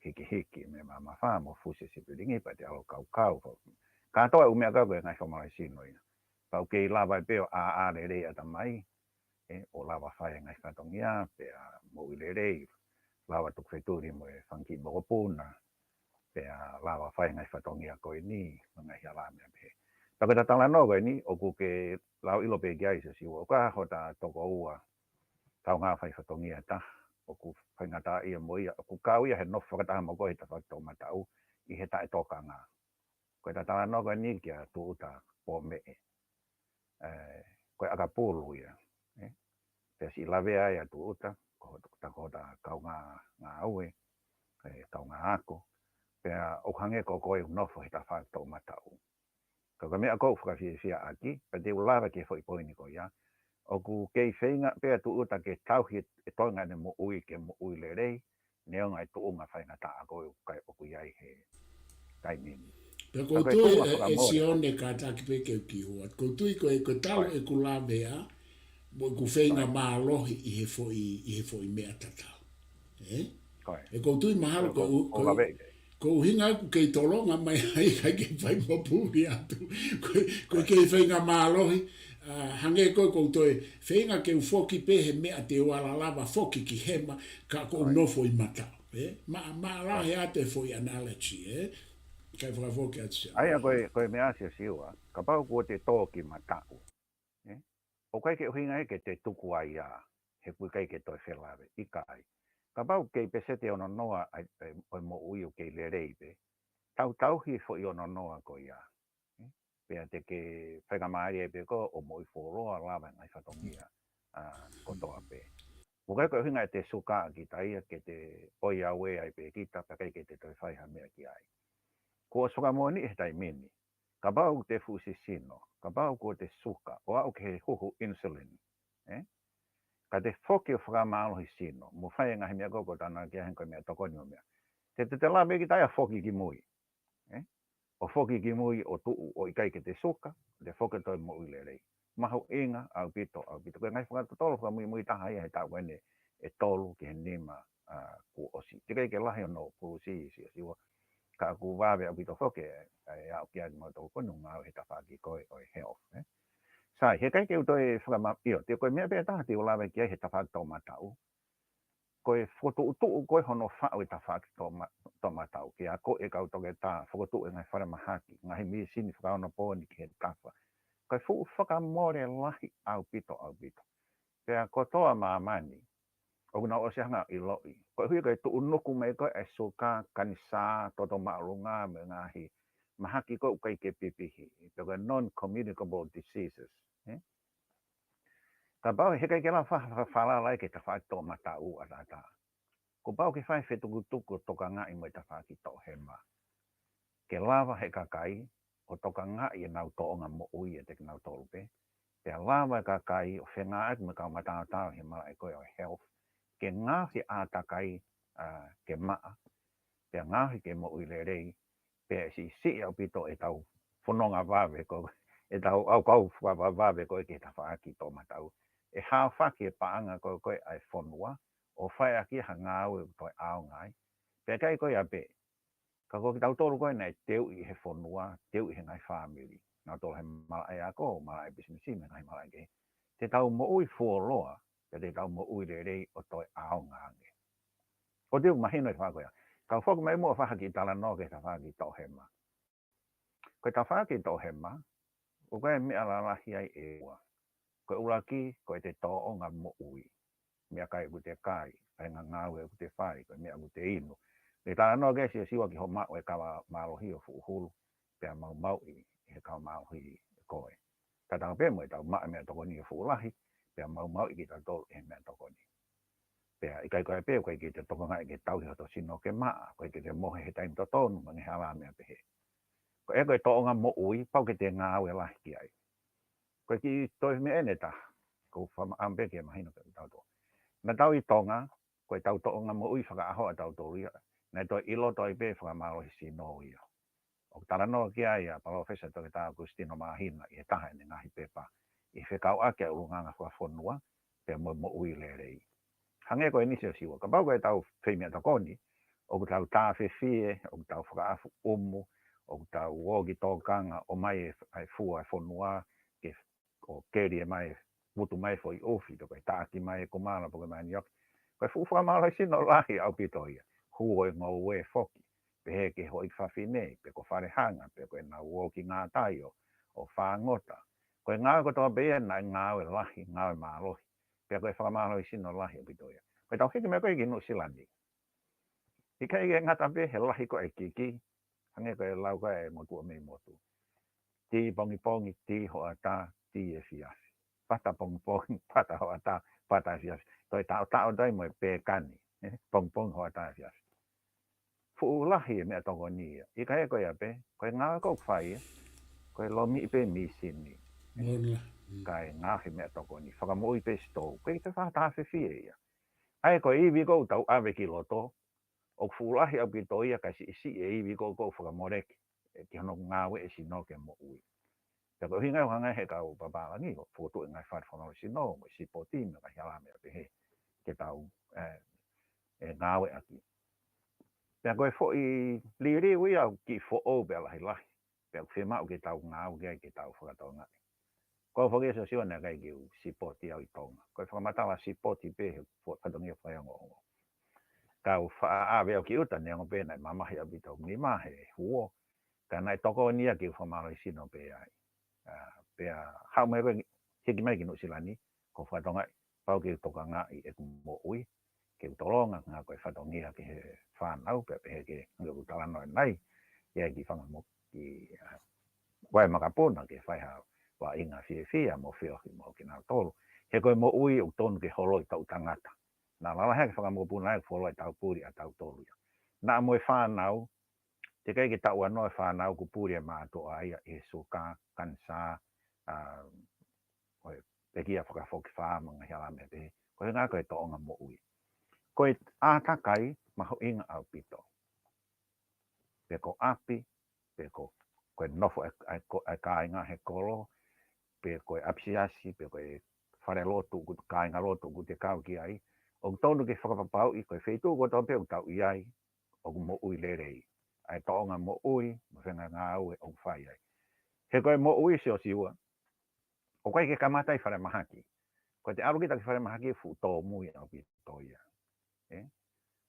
hikihiki mei he mamafa mo fusi sipilingi pea te ʻalu ʻo kaukau. Kātoa e ʻū meʻa ko ē ko e ngaahi fakamālohisino ia. Pea ʻoku kei lava pē ʻo ʻāʻā lelei ʻatamai, ē, ʻo lava fai e ngaahi fatongia, pea moʻui lelei, lava tuku fetuli mo e fanga kiʻi mokopuna, pea lava fai e ngaahi fatongia ko eni, mo e ngaahi hala meʻa pehē. Pea ko ʻeta talanoa ko eni, ʻoku ke lau ʻilo pē ki ai Siosiua, ʻoku ʻi ai hota tokoua, kaungā fai fatongia ʻe taha, ʻoku faingataʻaʻia mo ia, ʻoku kau ia he nofo fakataha mo koe he tafaʻaki toʻomataʻu, ʻi he taʻetokanga. Ko ʻeta talanoa ko eni kia Tūʻuta Pōmeʻe. Ē, ko e ʻakapulu ia, ē? Pea siʻi lavea ai ʻa Tūʻuta, ko hota, ko hota kaungā ngāue, ē, kaungā ako. Pea ʻoku hangē ko koe ʻoku nofo he tafaʻaki toʻomataʻu. Ka ko e meʻa ʻoku ou fakafiefia ʻaki, pea te u lava ki he foʻi poini ko ia. ʻOku kei feinga pē ʻa Tūʻuta ke tauhi e toenga ʻene moʻui ke moʻui lelei, neongo e tuʻunga faingataʻa ko ē ʻoku ʻi ai he taimi ni. Pea ʻoku ou tui ē, ē Sione, kātaki pē ke u kiʻi hū atu. ʻOku ou tui ko e, ko e talu ʻeku lavea, mo ʻeku feinga mālohi ʻi he foʻi, ʻi he foʻi meʻa tatau. Ē? ʻOku ou tui mahalo ko e ʻuhinga ʻoku kei tolonga mai ai, ʻikai ke fai mo puli atu. Ko e, ko e kei feinga mālohi, ā, hangē ko e ʻoku ou toe feinga ke u foki pē he meʻa te u ala lava foki ki Hema, ka ʻoku ou nofo ʻi Mataʻu. Ē? Mā, mālō atu e foʻi analogy, ē? Kae fakafoki atu Siosiua. ʻA ia ko e, ko e meʻa Siosiua, kapau kuo te tō ki Mataʻu, ē? ʻOku ʻikai ke ʻuhinga ia ke te tuku ai ia, he ʻoku ʻikai ke toe felāveʻi, ʻikai. Kapau kei peseti ʻe ono noa ʻa e, ʻo e moʻui ʻoku kei lelei pē, tau tauhi e foʻi ono noa ko ia. pea te ke fai kamālie pē koe ʻo moʻui fuoloa lava e ngaahi fatongia, ā, kotoa pē. ʻOku ʻikai ko e ʻuhinga ʻete suka kita ia ke te ʻoiauē ai pē kita, pea ʻikai ke te toe fai ha meʻa ki ai. Kuo ʻosi fakamoʻoni he taimi ni. Kapau te fuʻu sisino, kapau kuo te suka, ʻo aʻu ki he huhu insulin, ē? Ka te foki ʻo fakamālohi sino, mo fai e ngaahi meʻa ko ē ʻoku ou talanoa ki ai hangē ko e meʻatokoni mo e meʻa. Te, te, te lava pē kita ia ʻo foki ki mui, ē? ʻO foki ki mui ʻo tuʻu, ʻo ʻikai ke te suka, te foki ʻo toe moʻui lelei. Mahuʻinga ʻaupito, ʻaupito. Ko e ngaahi fakatotolo fakamuimui taha ia he taʻu ko eni ʻe tolu ki he nima, ā, kuo ʻosi. Teʻeki ke lahi hono pulusi, Siosiua, ka ʻoku vave ʻaupito foki ē, ʻe aʻu ki ai mo tokoni ʻo ngāue he tafaʻaki ko ē ʻo e health, ē? Sai, heʻikai ke u toe fakama-, ʻio, te ko e meʻa pē taha te u lave ki ai he tafaʻaki toʻomataʻu. Ko e fokotuʻutuʻu ko ē hono faʻu e tafaʻaki toʻoma-, toʻomataʻu, ke akoʻi e kau toketā, fokotuʻu e ngaahi falemahaki, ngaahi mīsini fakaonopooni ki he tafa. Ko e fuʻu fakamole lahi ʻaupito, ʻaupito. Pea kotoa māmani, ʻoku nau ʻosi hanga ʻo ʻiloʻi. Koeʻuhi ko e tuʻunuku mai ko ē e suka, kanisā, toto māʻolunga, mo e ngaahi mahaki ko ē ʻoku ʻikai ke pipihi. Pe ko e non-communicable diseases, ē? Kapau heʻikai ke lava fa-, fa-, falala ai ki he tafaʻaki toʻomataʻu ʻataʻatā, kuo pau ke fai fetukutuku ʻo tokangaʻi mo e tafaʻaki toʻohema. Ke lava he kakai ʻo tokangaʻi ʻenau tōʻonga moʻui ʻiate kinautolu pē. Pea lava e kakai ʻo fengāueʻaki mo e kau mataotao he malaʻe ko ē ʻo e health, ke ngaohi e ʻātakai, ā, ke maʻa, pea ngaohi ke moʻui lelei, pea ʻe siʻisiʻi ʻaupito ʻetau fononga vave ko ē, ʻetau ʻaukau fakavavevave ko ē ki he tafaʻaki toʻomataʻu. ʻE haofaki e paʻanga ko ē, ko ē ʻa e fonua, ʻo fai ʻaki ha ngāue ʻoku toe ʻaonga ai. Pea ʻikai ko ia pē, ka ko kitautolu ko ē naʻe teuʻi he fonua, teuʻi he ngaahi fāmili. Nautolu he malaʻe ako, malaʻe pisinisi, mo e ngaahi malaʻe kehe. Te tau moʻui fuoloa, pea te tau moʻui lelei ʻo toe ʻaonga ange. ʻOku ou mahino e faʻa ko ia. Kau foki mai muʻa ʻo fai ha kiʻi talanoa ki he tafaʻaki toʻohema. Ko e tafaʻaki toʻohema, ʻoku ʻi ai e meʻa lalahi ai ʻe ua. Ko e ʻuluaki, ko ʻete tōʻonga moʻui. Meʻakai ʻoku te kai, ʻa e ngaahi ngāue ʻoku te fai, ko e meʻa ʻoku te inu. Ke talanoa ki ai Siosiua ki hoʻo maʻu e kava mālohi ʻo fuʻu hulu, pea maumauʻi ʻe he kau mālohi koe. Tatau pē mo ʻetau maʻu e meʻatokoni ʻo fuʻu lahi, pea maumauʻi kitautolu ʻe he meʻatokoni. Pea ʻikai ko ia pē, ʻoku ʻikai ke te tokangaʻi ke tauhi hoto sino ke maʻa, ʻoku ʻikai ke te mohe he taimi totonu, mo e ngaahi hala meʻa pehē. Ko e, ko e tōʻonga moʻui, pau ke te ngāue lahi ki ai. Ko e kiʻi toe meʻa eni ʻe taha, ʻoku ou fakamaʻa pē ke mahino kiate kitautolu. Naʻa tau ʻi Tonga, ko ʻetau tōʻonga moʻui fakaʻaho ʻatautolu ia, naʻe toe ʻi loto ai pē fakamālohi sino ia. ʻOku talanoa ki ai ʻa Palōfesa Toketā Augustino Māhina ʻi he taha ʻene ngaahi pepa, ʻi he fekauʻaki ʻa e ʻulungaanga fakafonua, pea mo e moʻui lelei. Hangē ko eni Siosiua, kapau ko ʻetau fai meʻatokoni, ʻoku tau tāfefie, ʻoku tau fakaʻafu ʻumu, ʻoku tau ō ki tōkanga, ʻomai e, e fua e fonua, ke ʻo keli e mai, putu mai foʻi ʻufi, pe ko e taʻaki mai e kumala, pe ko e manioke. Ko e fuʻu fakamālohisino lahi ʻaupito ia. Hū ʻo e ngoue foki, pehē ki he houʻeiki fafine, pe ko Falehanga, pe ko ʻenau ō ki Ngātaio, ʻo fāngota. Ko e ngāue kotoa pē ia naʻe ngāue lahi, ngāue mālohi. Pea ko e fakamālohisino lahi ʻaupito ia. Ko ʻetau hiki mai ko ē ki Nuʻusila ni. ʻIkai ke ngata pē he lahi ko ē e kiki, hangē ko e lau ko ē ʻa e motuʻa mei motu. Tī pongipongi, tī hoʻatā, tī efiafi. Pata pongipongi, pata hoʻatā, pata efiafi. Toe taʻotaʻo ai mo e pēkani, ē? Pongipongi, hoʻatā, efiafi. Fuʻu lahi e meʻatokoni ia. ʻIkai ko ia pē, ko e ngāue ʻoku fai ia, ko e lomiʻi pē mīsini. Mola. Mm. Kae ngaohi e meʻatokoni, fakamoʻui pē sitou. Ko e te fakatāfefie ia. ʻA ia ko e ivi ʻoku tau ʻave ki loto, ʻoku fuʻu lahi ʻaupito ia kae siʻisiʻi e ivi ʻoku fakamoleki, ē, ki hono ngāue e sino ke moʻui. Pea ko e ʻuhinga ia ʻoku hanga ʻe he kau pāpālangi ʻo fokotuʻu e ngaahi fale fakamālohisino, mo e sipoti, mo e ngaahi hala meʻa pehē, ke tau, ē, ē, ngāueʻaki. Pea ko e foʻi liliu ia ʻoku kiʻi foʻou pea lahilahi. Pea ʻoku fiemaʻu ke tau ngāue ki ai ke tau fakatokangaʻi. Ko au foki Siosiua naʻe ʻikai ke u sipoti au ʻi Tonga. Ko e fakamatala sipoti pē he fo-, fatongia fakaongoongo. Ka u faʻa ʻave au ki ʻuta neongo pē naʻe mamahi ʻaupito hoku nima he huo. Ka naʻe tokoni ia ke u fakamālohisino pē ai. Ā, pea haʻu mai ko ē hiki mai ki Nuʻusila ni, ko e fakatokangaʻi, pau ke u tokangaʻi ʻeku moʻui, ke u tolonga, hangē ko e fatongia ki he fānau, pea pehē ki he, hangē ko e talanoa ʻanenai, ʻi ai ki Fanga mo-, ki, ā, vahe makapuna ke fai ha vaʻinga fiefia mo feohi mo kinautolu. He ko e moʻui ʻoku tonu ke holo ʻi taʻu tangata. Naʻa lalahi ke fakamokopuna ai ʻoku fuoloa ʻetau puli ʻa tautolu ia. Naʻa mo e fānau, teʻeki ke taʻu ʻa noa e fānau ʻoku puli e mātuʻa ia ʻi he suka, kanisā, ʻa, ʻo e pekia fakafokifā mo e ngaahi hala meʻa pehē. Ko e ʻuhinga ko e tōʻonga moʻui. Ko e ʻātakai mahuʻinga ʻaupito. Pe ko ʻapi, pe ko, ko e nofo e, e, ko e kāinga he kolo, pe ko e ʻapisiasi, pe ko e falelotu, ʻoku kāingalotu, ʻoku te kau ki ai. ʻOku tonu ke fakapapauʻi, ko e feituʻu kotoa pē ʻoku tau ʻi ai, ʻoku moʻui lelei. ʻA e tōʻonga moʻui, mo e faʻahinga ngāue ʻoku fai ai. He ko e moʻui Siosiua, ʻoku ʻikai ke kamata ʻi falemahaki. Ko ʻete ʻalu kita ki falemahaki fuʻu tōmui ʻaupito ia. ʻE?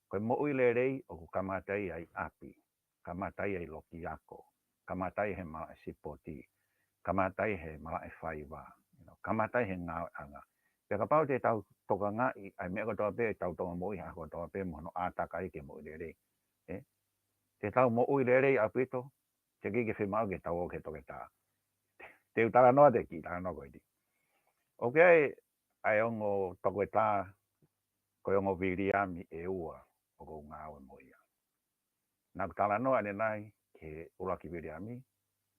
Ko e moʻui lelei ʻoku kamata ia ʻi ʻapi, kamata ia ʻi loki ako, kamata ia he malaʻe sipoti, kamata ia he malaʻe faiva, you know, kamata ia he ngāueʻanga. Pea kapau te tau tokangaʻi ʻa e meʻa kotoa pē, ʻetau tōʻonga moʻui he ʻaho kotoa pē mo hono ʻātakai ke moʻui lelei. ʻE? Te tau moʻui lelei ʻaupito, teʻeki ke fiemaʻu ke tau ō ki he toketā. Te u talanoa atu ki he talanoa ko eni. ʻOku ʻi ai ʻa e ongo toketā, ko e ongo Viliami ʻe ua ʻoku ou ngāue mo ia. Naʻa ku talanoa ʻanenai ki he ʻuluaki Viliami,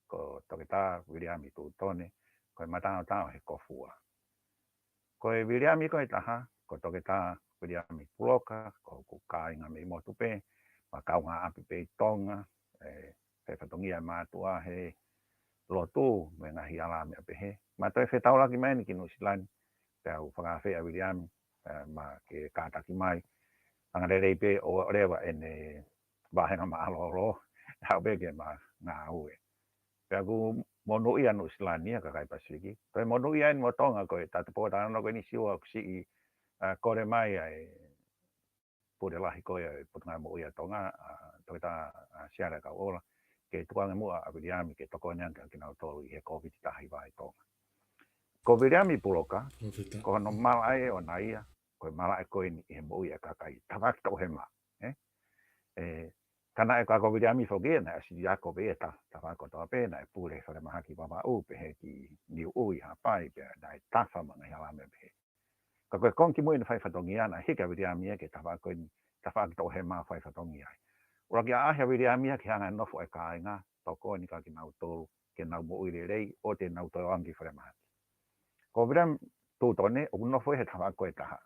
ko Toketā Viliami Tutone, ko e mataotao he Kofua. Ko e Viliami ko e taha, ko Toketā Viliami Puloka, ko hoku kāinga mei motu pē, ma kaungāʻapi pē ʻi Tonga, ʻe, he fatongia e mātuʻa he lotu mo e ngaahi hala meʻa pehē. Ma toe fetaulaki mai eni ki Nuʻusila ni, pea u fakaafeʻi ʻa Viliami, ʻe, ma ke kātaki mai. Angalelei pē ʻo leva ʻene vāhenga mālōlō, haʻu pē ke ma ngāue. Pea ʻoku monūʻia Nuʻusila ni ia kakai Pasifiki. Ko e monūʻia eni mo Tonga ko e tatapō talanoa ko eni Siua ʻoku siʻi, ʻa, kole mai ʻa e pule lahi ko ia ʻo e Potungāue Moʻui ʻa Tonga, ʻa, Toketā, ʻa, Siale Kauʻola, ke tukuange muʻa ʻa Viliami ke tokoni ange kia kinautolu ʻi he Kōviti taha hiva ʻi Tonga. Ko Viliami Puloka, Kōviti. Ko hono malaʻe ʻoʻona ia, ko e malaʻe ko eni ʻi he moʻui ʻa e kakai, tafaʻaki toʻohema, ʻe? ʻE, ka naʻe ka ko Viliami foki ia, naʻe ʻasi ako pē ia ta, tafaʻaki kotoa pē, naʻe pule falemahaki Vavaʻu, pehē ki Niuʻi, Haʻapai, pea naʻe tafa mo e ngaahi hala meʻa pehē. Ka ko e konga kimui ʻene fai fatongia, naʻe hiki ʻa Viliami ia ki he tafaʻaki ko eni, tafaʻaki toʻohema fai fatongia ai. ʻUluaki ʻaʻahi ʻa Viliami ia ke hanga ʻo nofo e kāinga, tokoni kia kinautolu, ke nau moʻui lelei, ʻoua te nau toe ō ange ki falemahaki. Ko Viliami Tutone, ʻoku nofo ia he tafaʻaki ko e taha.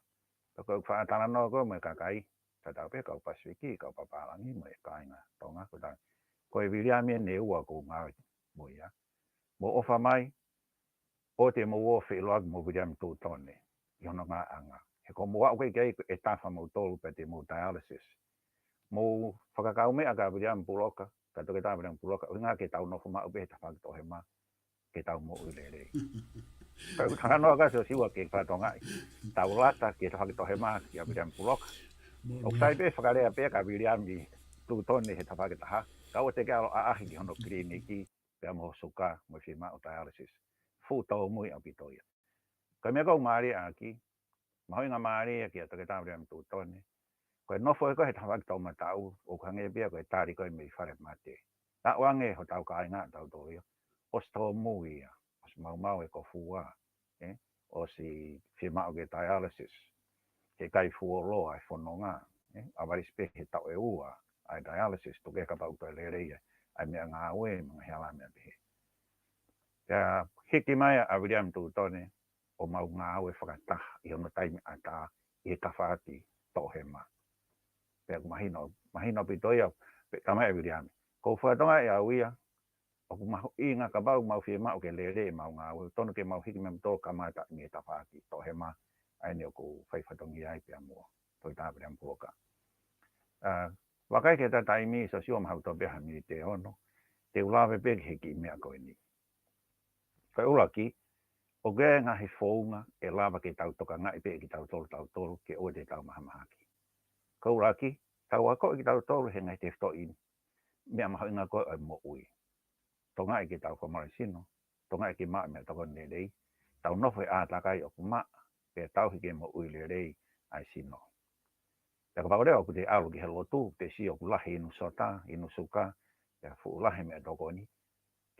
Ka ko e faʻa talanoa ko ē mo e kakai, tatau pē kau Pasifiki, kau papālangi, mo e kāinga Tonga, ko tā. Ko e Viliami eni ʻe ua ʻoku ou ngāue mo ia. Mou ʻofa mai, ʻoua te mou ō feʻiloaki mo Viliami Tutone, ʻi hono ngāueʻanga. He ko mou aʻu ki ai ʻe tafa moutolu pea te mou dialysis. Mou fakakaumeʻa kia Viliami Puloka, kia Toketā Viliami Puloka, ʻuhinga ke tau nofo maʻu pē he tafaʻaki toʻohema, ke tau moʻui lelei. Pea ʻoku talanoa kia Siosiua ke fatongia. Tau lata ki he tafaʻaki toʻohema kia Viliami Puloka. Moʻoni. ʻOku sai pē fakalea pē kia Viliami Tutone he tafaʻaki taha. Ka ʻoua te ke ʻalu ʻaʻahi ki hono kiliniki, pea mo ho suka, mo e fiemaʻu dialysis. Fuʻu tōmui ʻaupito ia. Ko e meʻa ʻoku ou mālieʻaki, mahuʻinga mālie kia Toketā Viliami Tutone. Ko e nofo ē ko ē he tafaʻaki toʻomataʻu, ʻoku hangē pē ia ko e tali ko ē mei fale mate. Aʻu ange hotau kāinga, tautolu ia. ʻOsi tōmui ia, ʻosi maumau e Kofua, ʻe? ʻOsi fiemaʻu ke dialysis. He ʻikai fuoloa e fononga, ʻe? ʻAvalisi pē he taʻu ʻe ua ʻa e dialysis, tuku kehe kapau ʻoku toe lelei ʻa e meʻangāue, mo e ngaahi hala meʻa pehē. Pea hiki mai ʻa Viliami Tutone, ʻo mau ngāue fakataha ʻi hono taimi ʻatā ʻi he tafaʻaki toʻohema. Pea ʻoku mahino, mahino ʻaupito ia, pea talamai ʻe Viliami. Ko e fatongia ʻe au ia, ʻoku mahuʻinga kapau mau fiemaʻu ke lelei ʻemau ngāue, tonu ke mau hiki mei moutolu kamata mei he tafaʻaki toʻohema, ʻa eni ʻoku ou fai fatongia ai pea mo Toketā Viliami Puloka. ʻA, vakai ki he taimi, Siosiua, mahalo ʻoku toe pē ha miniti ʻe ono, te u lave pē ki he kiʻi meʻa ko eni. Ko e ʻuluaki, ʻoku ʻi ai e ngaahi founga ʻe lava ke tau tokangaʻi pē kitautolu, tautolu, ke ʻoua te tau mahamahaki. Ko e ʻuluaki, tau akoʻi kitautolu he ngaahi tefitoʻi meʻa mahuʻinga ko ē ʻo e moʻui. Tokangaʻi ke tau fakamālohisino, tokangaʻi ke maʻu e meʻatokoni lelei, tau nofo he ʻātakai ʻoku maʻa, pea tauhi ke moʻui lelei ʻa e sino. Pea kapau leva ʻoku te ʻalu ki he lotu, te sio ʻoku lahi inu sota, inu suka, pea fuʻu lahi e meʻatokoni.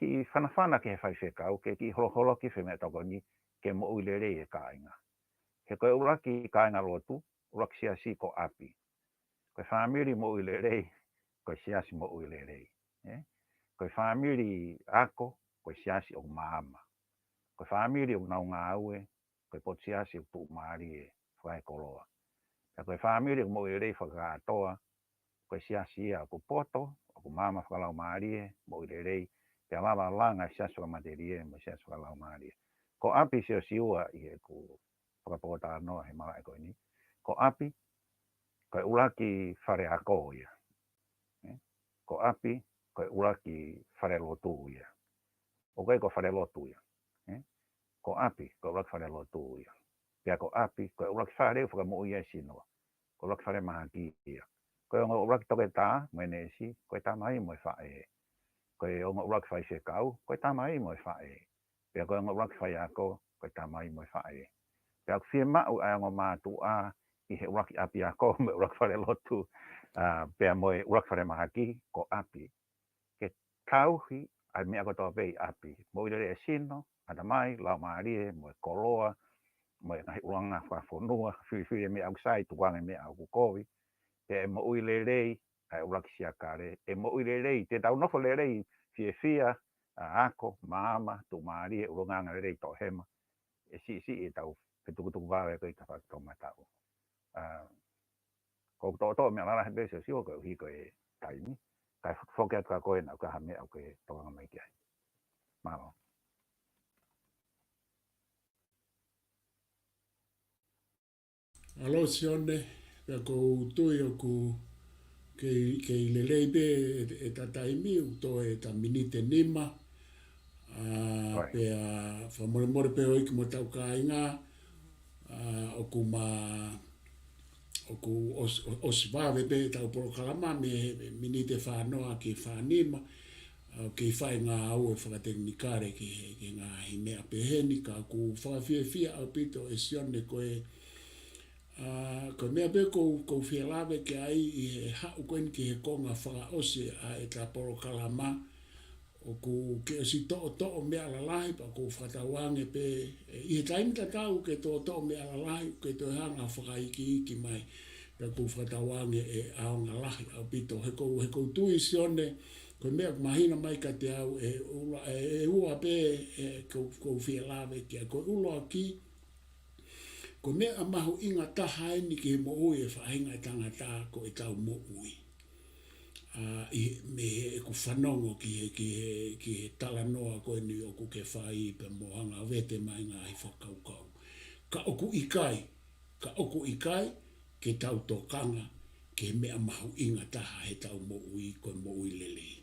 kiʻi fanafana ki he faifekau, ke kiʻi holoholoki e meʻatokoni ke moʻui lelei e kāinga. He ko e ʻuluaki kāingalotu, ʻuluaki siasi ko ʻapi. Ko e fāmili moʻui lelei, ko e siasi moʻui lelei. ʻE? Ko e fāmili ako, ko e siasi ʻoku maama. Ko e fāmili ʻoku nau ngāue, ko e potu siasi ʻoku tuʻumālie, fakaekoloa. Pea ko e fāmili ʻoku moʻui lelei fakakātoa, ko e siasi ia ʻoku poto, ʻoku maama fakalaumālie, moʻui lelei, pea lava langa e siasi fakamatelie, mo e siasi fakalaumālie. Ko ʻapi, Siosiua, ʻi heʻeku fakapōtalanoa he malaʻe ko eni. Ko ʻapi, ko e ʻuluaki faleako ia. ʻE? Ko ʻapi, ko e ʻuluaki falelotu ia. ʻOku ʻikai ko e falelotu ia. ʻE? Ko ʻapi, ko e ʻuluaki falelotu ia. Pea ko ʻapi, ko e ʻuluaki fale ʻoku fakamoʻui ai e sino. Ko e ʻuluaki falemahaki ia. Ko e ongo ʻuluaki toketā mo e neesi, ko e tamai mo e faʻē. Ko e ongo ʻuluaki faifekau, ko e tamai mo e faʻē. Pea ko e ongo ʻuluaki faiako, ko e tamai mo e faʻē. Pea ʻoku fiemaʻu ʻa e ongo mātuʻa ʻi he ʻuluaki ʻapiako mo e ʻuluaki falelotu, ʻa, pea mo e ʻuluaki falemahaki, ko ʻapi, ke tauhi ʻa e meʻa kotoa pē ʻi ʻapi. Moʻui lelei e sino, ʻatamai, laumālie, mo e koloa, mo e ngaahi ʻulungaanga fakafonua, filifili e meʻa ʻoku sai, tukuange e meʻa ʻoku kovi. Pea ʻe moʻui lelei ʻa e ʻuluaki siakale, ʻe moʻui lelei, te tau nofo lelei, fiefia, ʻa, ako, maama, tuʻumālie, ʻulungaanga lelei, toʻohema, ʻe siʻisiʻi ʻetau fetukutuku vave ko ē ʻi he tafaʻaki toʻomataʻu. ʻA, ko e toʻotoʻo meʻa lalahi pē, Siosiua, koeʻuhi ko e taimi, kae foki atu kia koe naʻa ʻoku ʻi ai ha meʻa ʻoku ke tokanga mai ki ai. Mālō. Mālō Sione, pea ʻoku ou tui ʻoku kei, kei lelei pē e, ʻeta taimi, ʻoku toe ʻeta miniti ʻe nima. ʻA, ʻOi. Pea fakamolemole pē ʻoku ʻi ai mo hotau kāinga, ʻa, ʻoku ma, ʻoku ʻos-, ʻo-, ʻosi vave pē ʻetau polokalama mei he miniti ʻe fā noa ki he fā nima. ʻA, ʻoku kei fai e ngāue fakatekinikale ki he, ki he ngaahi meʻa pehē ni, ka ʻoku fakafiefia ʻaupito ʻe Sione ko e, ʻa, ko e meʻa pē ʻoku ou, ʻoku ou fie lave ki ai ʻi he haʻu ko eni ki he konga fakaʻosi ʻa ʻeta polokalama, ʻoku ke ʻosi toʻotoʻo meʻa lalahi, pea ʻoku ou fakatauange pē, ʻe, ʻi he taimi tatau ʻoku ke toʻotoʻo meʻa lalahi, ʻoku ke toe hanga ʻo fakaikiiki mai, pea ʻoku ou fakatauange ʻe ʻaonga lahi ʻaupito. He ʻoku ou, he ʻoku ou tui Sione, ko e meʻa ʻoku mahino mai kiate au ʻe ʻulu-, ʻe, ʻe ua pē, ʻe, ʻoku ou, ʻoku ou fie lave ki ai. Ko e ʻuluaki, ko e meʻa mahuʻinga taha eni ki he moʻui e faʻahinga ʻo e tangata ko ʻetau moʻui. ʻA, ʻi he, mei heʻeku fanongo ki he, ki he, ki he talanoa ko eni ʻoku ke fai pea mo e hanga ʻo vete mai e ngaahi fakakaukau. Ka ʻoku ʻikai, ka ʻoku ʻikai ke tau tokanga ki he meʻa mahuʻinga taha heʻetau moʻui, ko e moʻui lelei.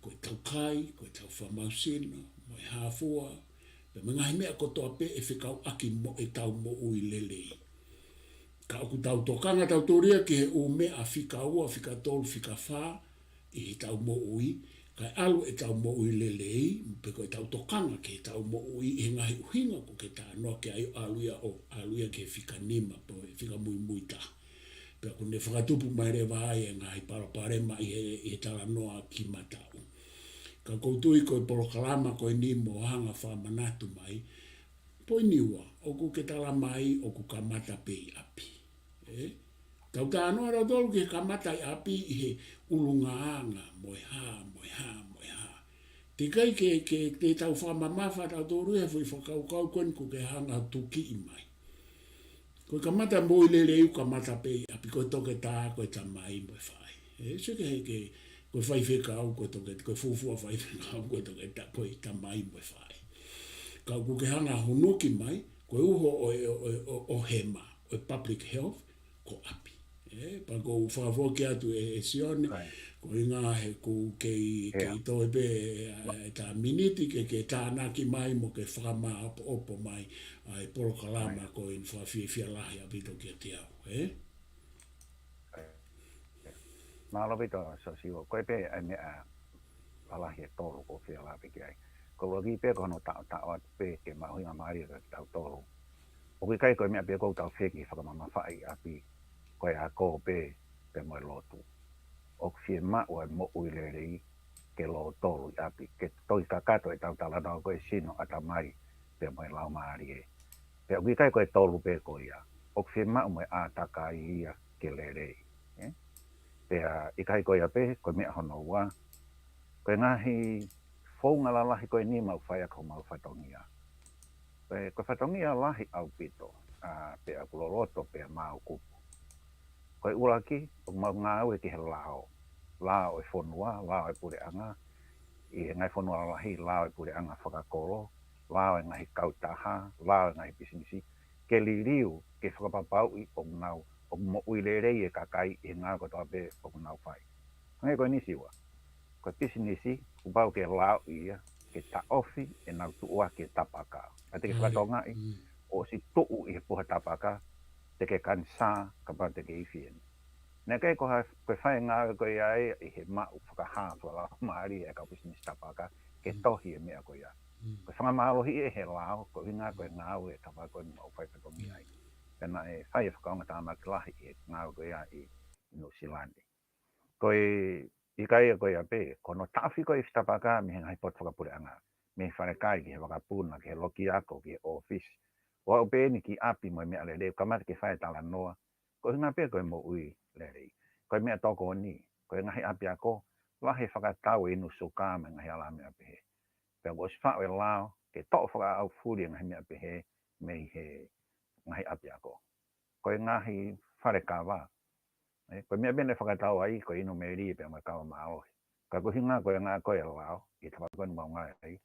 Ko ʻetau kai, ko ʻetau fakamaau sino, mo e hā fua, pea mo e ngaahi meʻa kotoa pē ʻe fekauʻaki mo ʻetau moʻui lelei. Ka ʻoku tau tokanga tautolu ia ki he ʻū meʻa fika ua, fika tolu, fika fā ʻi heʻetau moʻui, kae ʻalu ʻetau moʻui lelei, pe ko ʻetau tokanga ki heʻetau moʻui ʻi he ngaahi ʻuhinga ʻoku ke talanoa ki ai ʻo ʻalu ia ʻo, ʻalu ia ki he fika nima, pe ko e fika muimui taha. Pea ʻoku ne fakatupu mai leva ai e ngaahi palopalema ʻi he, ʻi he talanoa ki mataʻu. Ka ʻoku ou tui ko e polokalama ko eni mo hanga fakamanatu mai, poini ua, ʻoku ke tala mai ʻoku kamata pē ʻi ʻapi. ʻE? Tau talanoa tautolu ki he kamata ʻi ʻapi ʻi he ʻulungaanga, mo e hā, mo e hā, mo e hā. Teʻeki ai ke, ke, ke tau fakamamafa tautolu he foʻi fakakaukau ko eni ʻoku ke hanga ʻo tukiʻi mai. Ko e kamata moʻui lelei ʻoku kamata pē ʻi ʻapi, ko e toketā, ko e tamai mo e faʻē. ʻE, sio ki he, ki he, ko e faifekau, ko e toke-, ko e fuofua faifekau, ko e toketā, ko e tamai mo e faʻē. Ka ʻoku ke hanga ʻo hunuki mai, ko e uho ʻo e, ʻo e, ʻo e, ʻo e hema, ʻo e public health, ko ʻapi. ʻE, pea ʻoku ou fakafoki atu ʻe, ʻe Sione, Right. ko e ʻuhinga he ʻoku kei, Yeah. kei toe pē, ʻa, ʻeta miniti ke, ke tānaki mai mo ke fakamāopoopo mai ʻa e polokalama Right. ko eni, fakafiefia lahi ʻaupito kiate au, ē? Mālō ʻaupito, Siosiua, ko e pē ʻa e meʻa lalahi ʻe tolu ʻoku ou fie lave ki ai. Ko e ʻuluaki pē ko hono taʻotaʻo atu pē ki he mahuʻingamālie kiate kitautolu. ʻOku ʻikai ko e meʻa pē ʻoku tau fie ki he fakamamafaʻi ʻapi, ko e ako pē, pea mo e lotu. ʻOku fiemaʻu ʻa e moʻui lelei, ke lōtolu ʻi ʻapi, ke toki kakato ʻetau talanoa ko e sino, ʻatamai, pea mo e laumālie. Pea ʻoku ʻikai ko e tolu pē ko ia, ʻoku fiemaʻu mo e ʻātakai ia ke lelei. ʻE? Pea ʻikai ko ia pē, ko e meʻa hono ua, ko e ngaahi founga lalahi ko eni mau fai ʻaki homau fatongia. Ko e, ko e fatongia lahi ʻaupito, ʻa, pea ʻoku loloto pea mau kupu. Ko e ʻuluaki, ʻoku mau ngāue ki he lao. Lao e fonua, lao e puleʻanga, ʻi he ngaahi fonua lalahi, lao e puleʻanga fakakolo, lao e ngaahi kautaha, lao e ngaahi pisinisi, ke liliu, ke fakapapauʻi ʻoku nau, ʻoku moʻui lelei e kakai ʻi he ngāue kotoa pē ʻoku nau fai. Hangē ko eni Siua. Ko e pisinisi, kuo pau ke laoʻi ia, ke taʻofi ʻenau tuʻuaki e tapaka. Ka te ke fakatokangaʻi, ʻosi tuʻu ʻi he puha tapaka, te ke kanisā, kapau te ke ifi eni. Naʻe ʻikai ko ha, ko e fai e ngāue ko ia ʻi he maʻu fakahā, fakalaumālie e kau pisinisi tapaka, ke tohi e meʻa ko ia. Ko e fakamālohiʻi ʻe he lao, ko e ʻuhinga ko e ngāue e tapaka ko eni mau fai fatongia ai. Pea naʻe fai e fakaʻaongaʻi tāmaki lahi ʻi he ngāue ko ia ʻi Nuʻu Sila ni. Ko e ʻikai ko ia pē, ko hono taʻofi ko e ifi tapaka mei he ngaahi potu fakapuleʻanga, mei he falekai ki he vakapuna, ki he lokiako, ki he ʻōfisi. ʻO aʻu pē eni ki ʻapi mo e meʻalele, kamata ke fai e talanoa, ko e ʻuhinga pē ko e moʻui lelei. Ko e meʻatokoni, ko e ngaahi ʻapiako, lahi e fakatau e inu suka mo e ngaahi alāmeʻa pehē. Pea kuo ʻosi faʻu e lao, ke toʻo fakaʻaufuli e ngaahi meʻa pehē, mei he ngaahi ʻapiako. Ko e ngaahi falekava. ʻE, ko e meʻa pē naʻe fakatau ai, ko e inu melie pea mo e kava mālohi. Ka ko e ʻuhinga ko e ngāue ko e lao, ʻi he tapaka ko eni mau ngāue ai,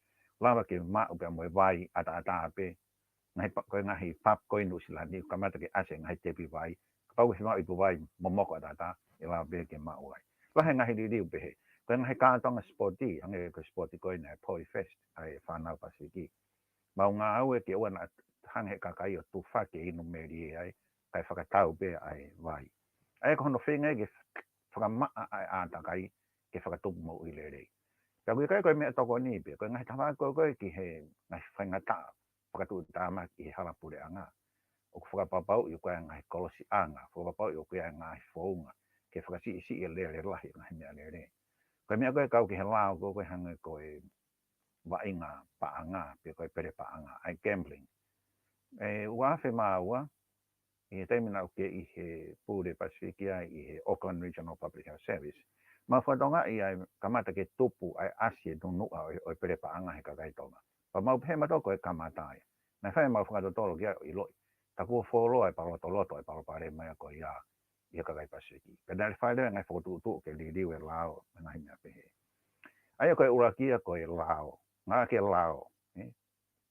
lava ke maʻu pea mo e vai ʻataʻatā pē. Ngaahi pa-, ko e ngaahi pap ko eni Nuʻu Sila ni, kamata ke ʻasi e ngaahi tepi vai. Kapau ʻoku fiemaʻu ipu vai momoko ʻataʻatā, ʻe lava pē ke maʻu ai. Lahi e ngaahi liliu pehē. Ko e ngaahi kātoanga sipoti, hangē ko e sipoti ko eni e Poly Fest, ʻa e fānau Pasifiki. Mau ngāue ke ʻoua naʻa hanga he kakai ʻo tufaki e inu melie ai, kae fakatau pē ʻa e vai. ʻA ia ko hono feinga ke fakamaʻa ʻa e ʻātakai ke fakatupu moʻui lelei. Pea ʻoku ʻikai ko e meʻatokoni pē, ko e ngaahi tafaʻaki ko ē ki he ngaahi faingataʻa fakatuʻutāmaki ʻi he hala puleʻanga. ʻOku fakapapauʻi ʻoku ʻi ai e ngaahi kolosiʻanga, fakapapauʻi ʻoku ʻi ai e ngaahi founga, ke fakasiʻisiʻi e lele lahi e ngaahi meʻalele. Ko e meʻa ko ē kau ki he lao ko ē hangē ko e vaʻinga paʻanga, pe ko e pele paʻanga, ʻa e gambling. ʻE, ua afe mā ua, ʻi he taimi naʻa ku ʻi he pule Pasifiki ai ʻi he Auckland Regional Public Health Service, mau fakatokangaʻi ai kamata ke tupu ʻa e ʻasi e nunuʻa ʻo e, ʻo e pele paʻanga he kakai Tonga. Pea mau pehē mautolu ko e kamata ai. Naʻe fai mau fakatotolo ki ai ʻo ʻiloʻi, ka kuo fuoloa e palotoloto e palopalema ia ko ia ʻi he kakai Pasifiki. Pea naʻe fai leva e ngaahi fokotuʻutuʻu ke liliu e lao, mo e ngaahi meʻa pehē. ʻA ia ko e ʻuluaki ia ko e lao. Ngāue ki he lao, ʻe?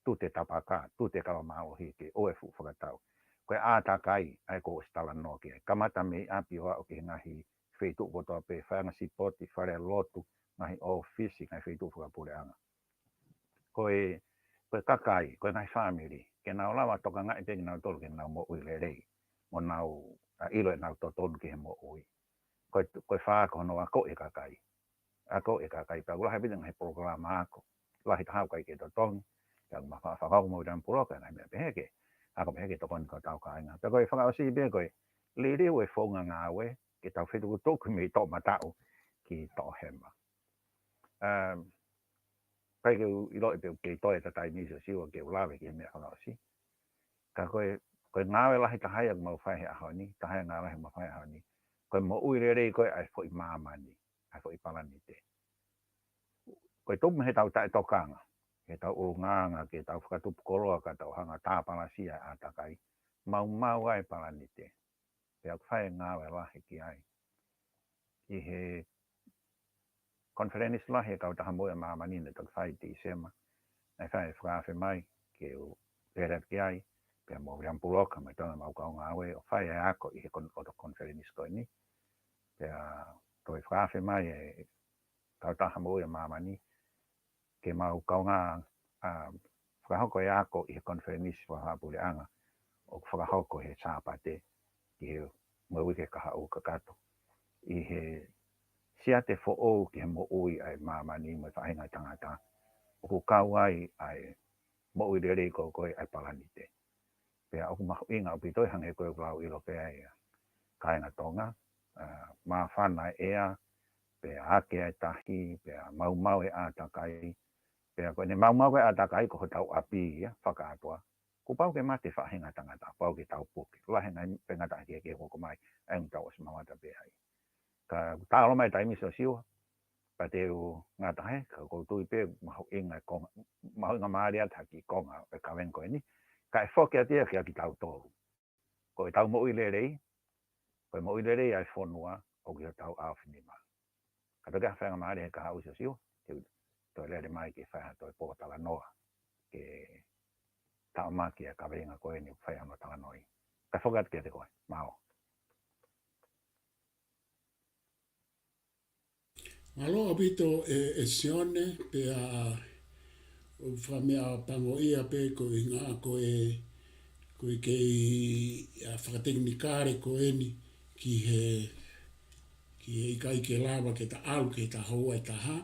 Tute tapaka, tute kava mālohi ke ʻoua ʻe fuʻu fakatau. Ko e ʻātakai, ʻa ia kuo ʻosi talanoa ki ai. Kamata mei ʻapi ʻo aʻu ki he ngaahi feituʻu kotoa pē, faiʻanga sipoti, fale lotu, ngaahi ʻōfisi, ngaahi feituʻu fakapuleʻanga. Ko e, ko e kakai, ko e ngaahi fāmili, ke nau lava tokangaʻi pē kinautolu ke nau moʻui lelei, mo nau, ʻa, ʻilo ʻenau totonu ki he moʻui. Ko e, ko e fā ko hono akoʻi e kakai. Akoʻi e kakai, pea ʻoku lahi ʻaupito e ngaahi polokalama ako. Lahi taha ʻoku ʻikai ke totongi, pea ʻoku mau fa-, fakahoko mo e tangata puloka, ngaahi meʻa pehē ke ako pehē ke tokoni ki hotau kāinga. Pea ko e fakaʻosi pē ko e liliu e founga ngāue, ke tau fetukutuku mei toʻomataʻu ki toʻohema. Um, ʻikai ke u ʻiloʻi pe ʻoku kei toe ʻeta taimi Siosiua ke u lave ki he meʻa fakaʻosi. Ka ko e, ko e ngāue lahi taha ia ʻoku mau fai he ʻaho ni, taha ia e ngāue lahi ʻoku mau fai he ʻaho ni. Ko e moʻui lelei ko ē ʻa e foʻi māmani, ʻa e foʻi palanite. Ko e tupu mei heʻetau taʻetokanga, heʻetau ʻulungaanga, ke tau fakatupu koloa ka tau hanga tāpalasia e ʻātakai, maumau ai e palanite. Pea ʻoku fai e ngāue lahi ki ai. ʻI he konifelenisi lahi e Kautaha Moʻui ʻa Māmani naʻe toki fai ʻi Tīsema, naʻe fai e fakaafe mai ke u lele atu ki ai, pea mo Viliami Puloka, mo e toenga ʻemau kau ngāue, ʻo fai e ako ʻi he kon-, ʻoto konifelenisi ko eni. Pea toe fakaafe mai e Kautaha Moʻui ʻa Māmani, ke mau kaungā, ʻa, fakahoko e ako ʻi he konifelenisi fakapuleʻanga ʻoku fakahoko he Sāpate ki he mo e uike kahaʻu kakato. ʻI he siate foʻou ki he moʻui ʻa e māmani mo e faʻahinga tangata, ʻoku kau ai ʻa e moʻui lelei ko ē ʻa e palanite. Pea ʻoku mahuʻinga ʻaupito ʻi he hangē ko ē ʻoku lau ʻilo pē ai ʻa e kāinga Tonga, ʻa, māfana e ʻea, pea ake ʻa e tahi, pea maumau e ʻātakai, pea ko ʻene maumau e ʻātakai ko hotau ʻapi ia, fakaʻatoa. Kuo pau ke mate faʻahinga tangata, pau ke tau puke. Lahi ngaahi faingataʻa kehekehe kuo ʻomai, ʻa ē ʻoku tau ʻosi mamata pē ai. Ka ʻoku taʻalo mai e taimi Siosiua, pea te u ngata hē, ka ʻoku ou tui pē mahuʻinga e konga, mahuʻinga mālie atu ha kiʻi konga ʻo e kaveinga ko eni, kae foki atu ia kia kitautolu. Ko ʻetau moʻui lelei, ko e moʻui lelei ʻa e fonua, ʻoku ʻi hotau ʻaofinima. Ka toki ʻa e faingamālie he kahaʻu Siosiua, te u toe lele mai ke fai ha toe pōtalanoa, ke taʻomaki ʻa e kaveinga ko eni ʻoku fai hono talanoaʻi. Kae foki atu kiate koe, mālō. Mālō ʻaupito ē, ē Sione, pea ʻoku fakameʻapangoʻia pē ko e ʻuhinga ko e, ko e kei, ʻa, fakatekinikale ko eni ki he, ki he ʻikai ke lava ke ta ʻalu ke ta houa ʻe taha,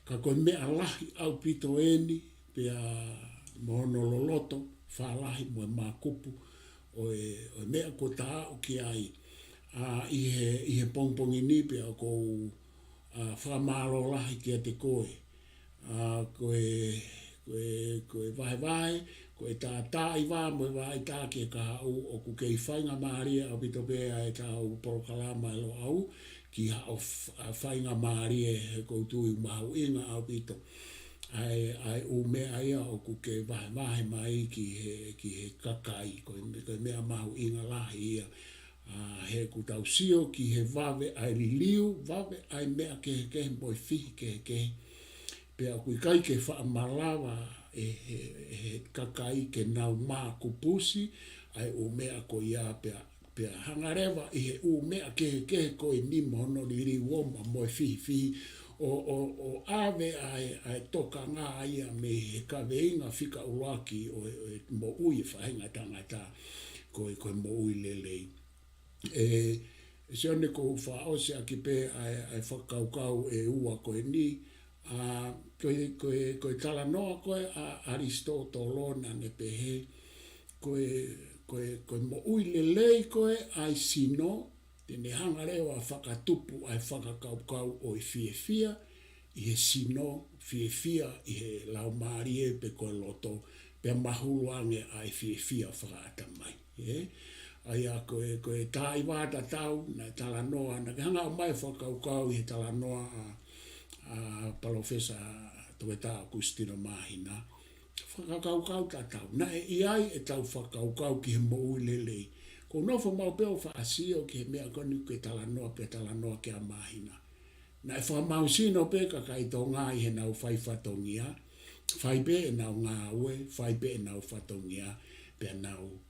ka ko e meʻa lahi ʻaupito eni, pea mo hono loloto, fālahi mo e mākupu ʻo e, ʻo e meʻa kuo ta aʻu ki ai. ʻA, ʻi he, ʻi he pongipongi ni pea ʻoku ou, ʻa, fakamālō lahi kiate koe. ʻA, ko e, ko e, ko e vahevahe, ko e tātāʻi vā mo e vaʻa ʻita ki he kahaʻu ʻoku kei faingamālie ʻaupito pē ʻa ʻetau polokalama ʻa e Loʻau, ki haʻo f-, ʻa, faingamālie he ʻoku ou tui mahuʻinga ʻaupito. ʻA e, ʻa e ʻū meʻa ia ʻoku ke vahevahe mai ki he, ki he kakai, ko e, ko e meʻa mahuʻinga lahi ia. ʻA, he ʻoku tau sio ki he vave ʻa e liliu, vave ʻa e meʻa kehekehe mo e fihi kehekehe. Pea ʻoku ʻikai ke faʻa malava ʻe he, ʻe he kakai ke nau mākupusi ʻa e ʻū meʻa ko ia pea, pea hanga leva ʻi he ʻū meʻa kehekehe ko eni mo hono liliu ʻo ma mo e fihifihi ʻo, ʻo, ʻo ʻave ʻa e, ʻa e tokanga ia mei he kaveinga fika ʻuluaki ʻo e, ʻo e moʻui e faʻahinga tangata ko e, ko e moʻui lelei. ʻE, Sione, ʻoku ou fakaʻosi ʻaki pē ʻa e, ʻa e fakakaukau ʻe ua ko eni, ʻa, ko e, ko e, ko e talanoa ko ē ʻa ʻAlisitōtolo naʻa ne pehē, ko e, ko e, ko e moʻui lelei ko ē ʻa e sino, te ne hanga leva ʻo fakatupu ʻa e fakakaukau ʻo e fiefia ʻi he sino, fiefia ʻi he laumālie pe ko e loto, pea mahulu ange ʻa e fiefia fakaʻatamai. ʻE? ʻA ia ko e, ko e tāʻi vā tatau, naʻe talanoa, naʻa ke hanga ʻo ʻomai e fakakaukau ʻi he talanoa ʻa, ʻa Palōfesa Toketā ʻOkusitino Māhina. Fakakaukau tatau. Naʻe ʻi ai ʻetau fakakaukau ki he moʻui lelei. ʻOku ou nofo maʻu pē ʻo faʻa sio ki he meʻa ko eni ʻoku ke talanoa pē talanoa kia Māhina. Naʻe fakamāusino pē kakai Tonga ʻi heʻenau fai fatongia, fai pē ʻenau ngāue, fai pē ʻenau fatongia, pea nau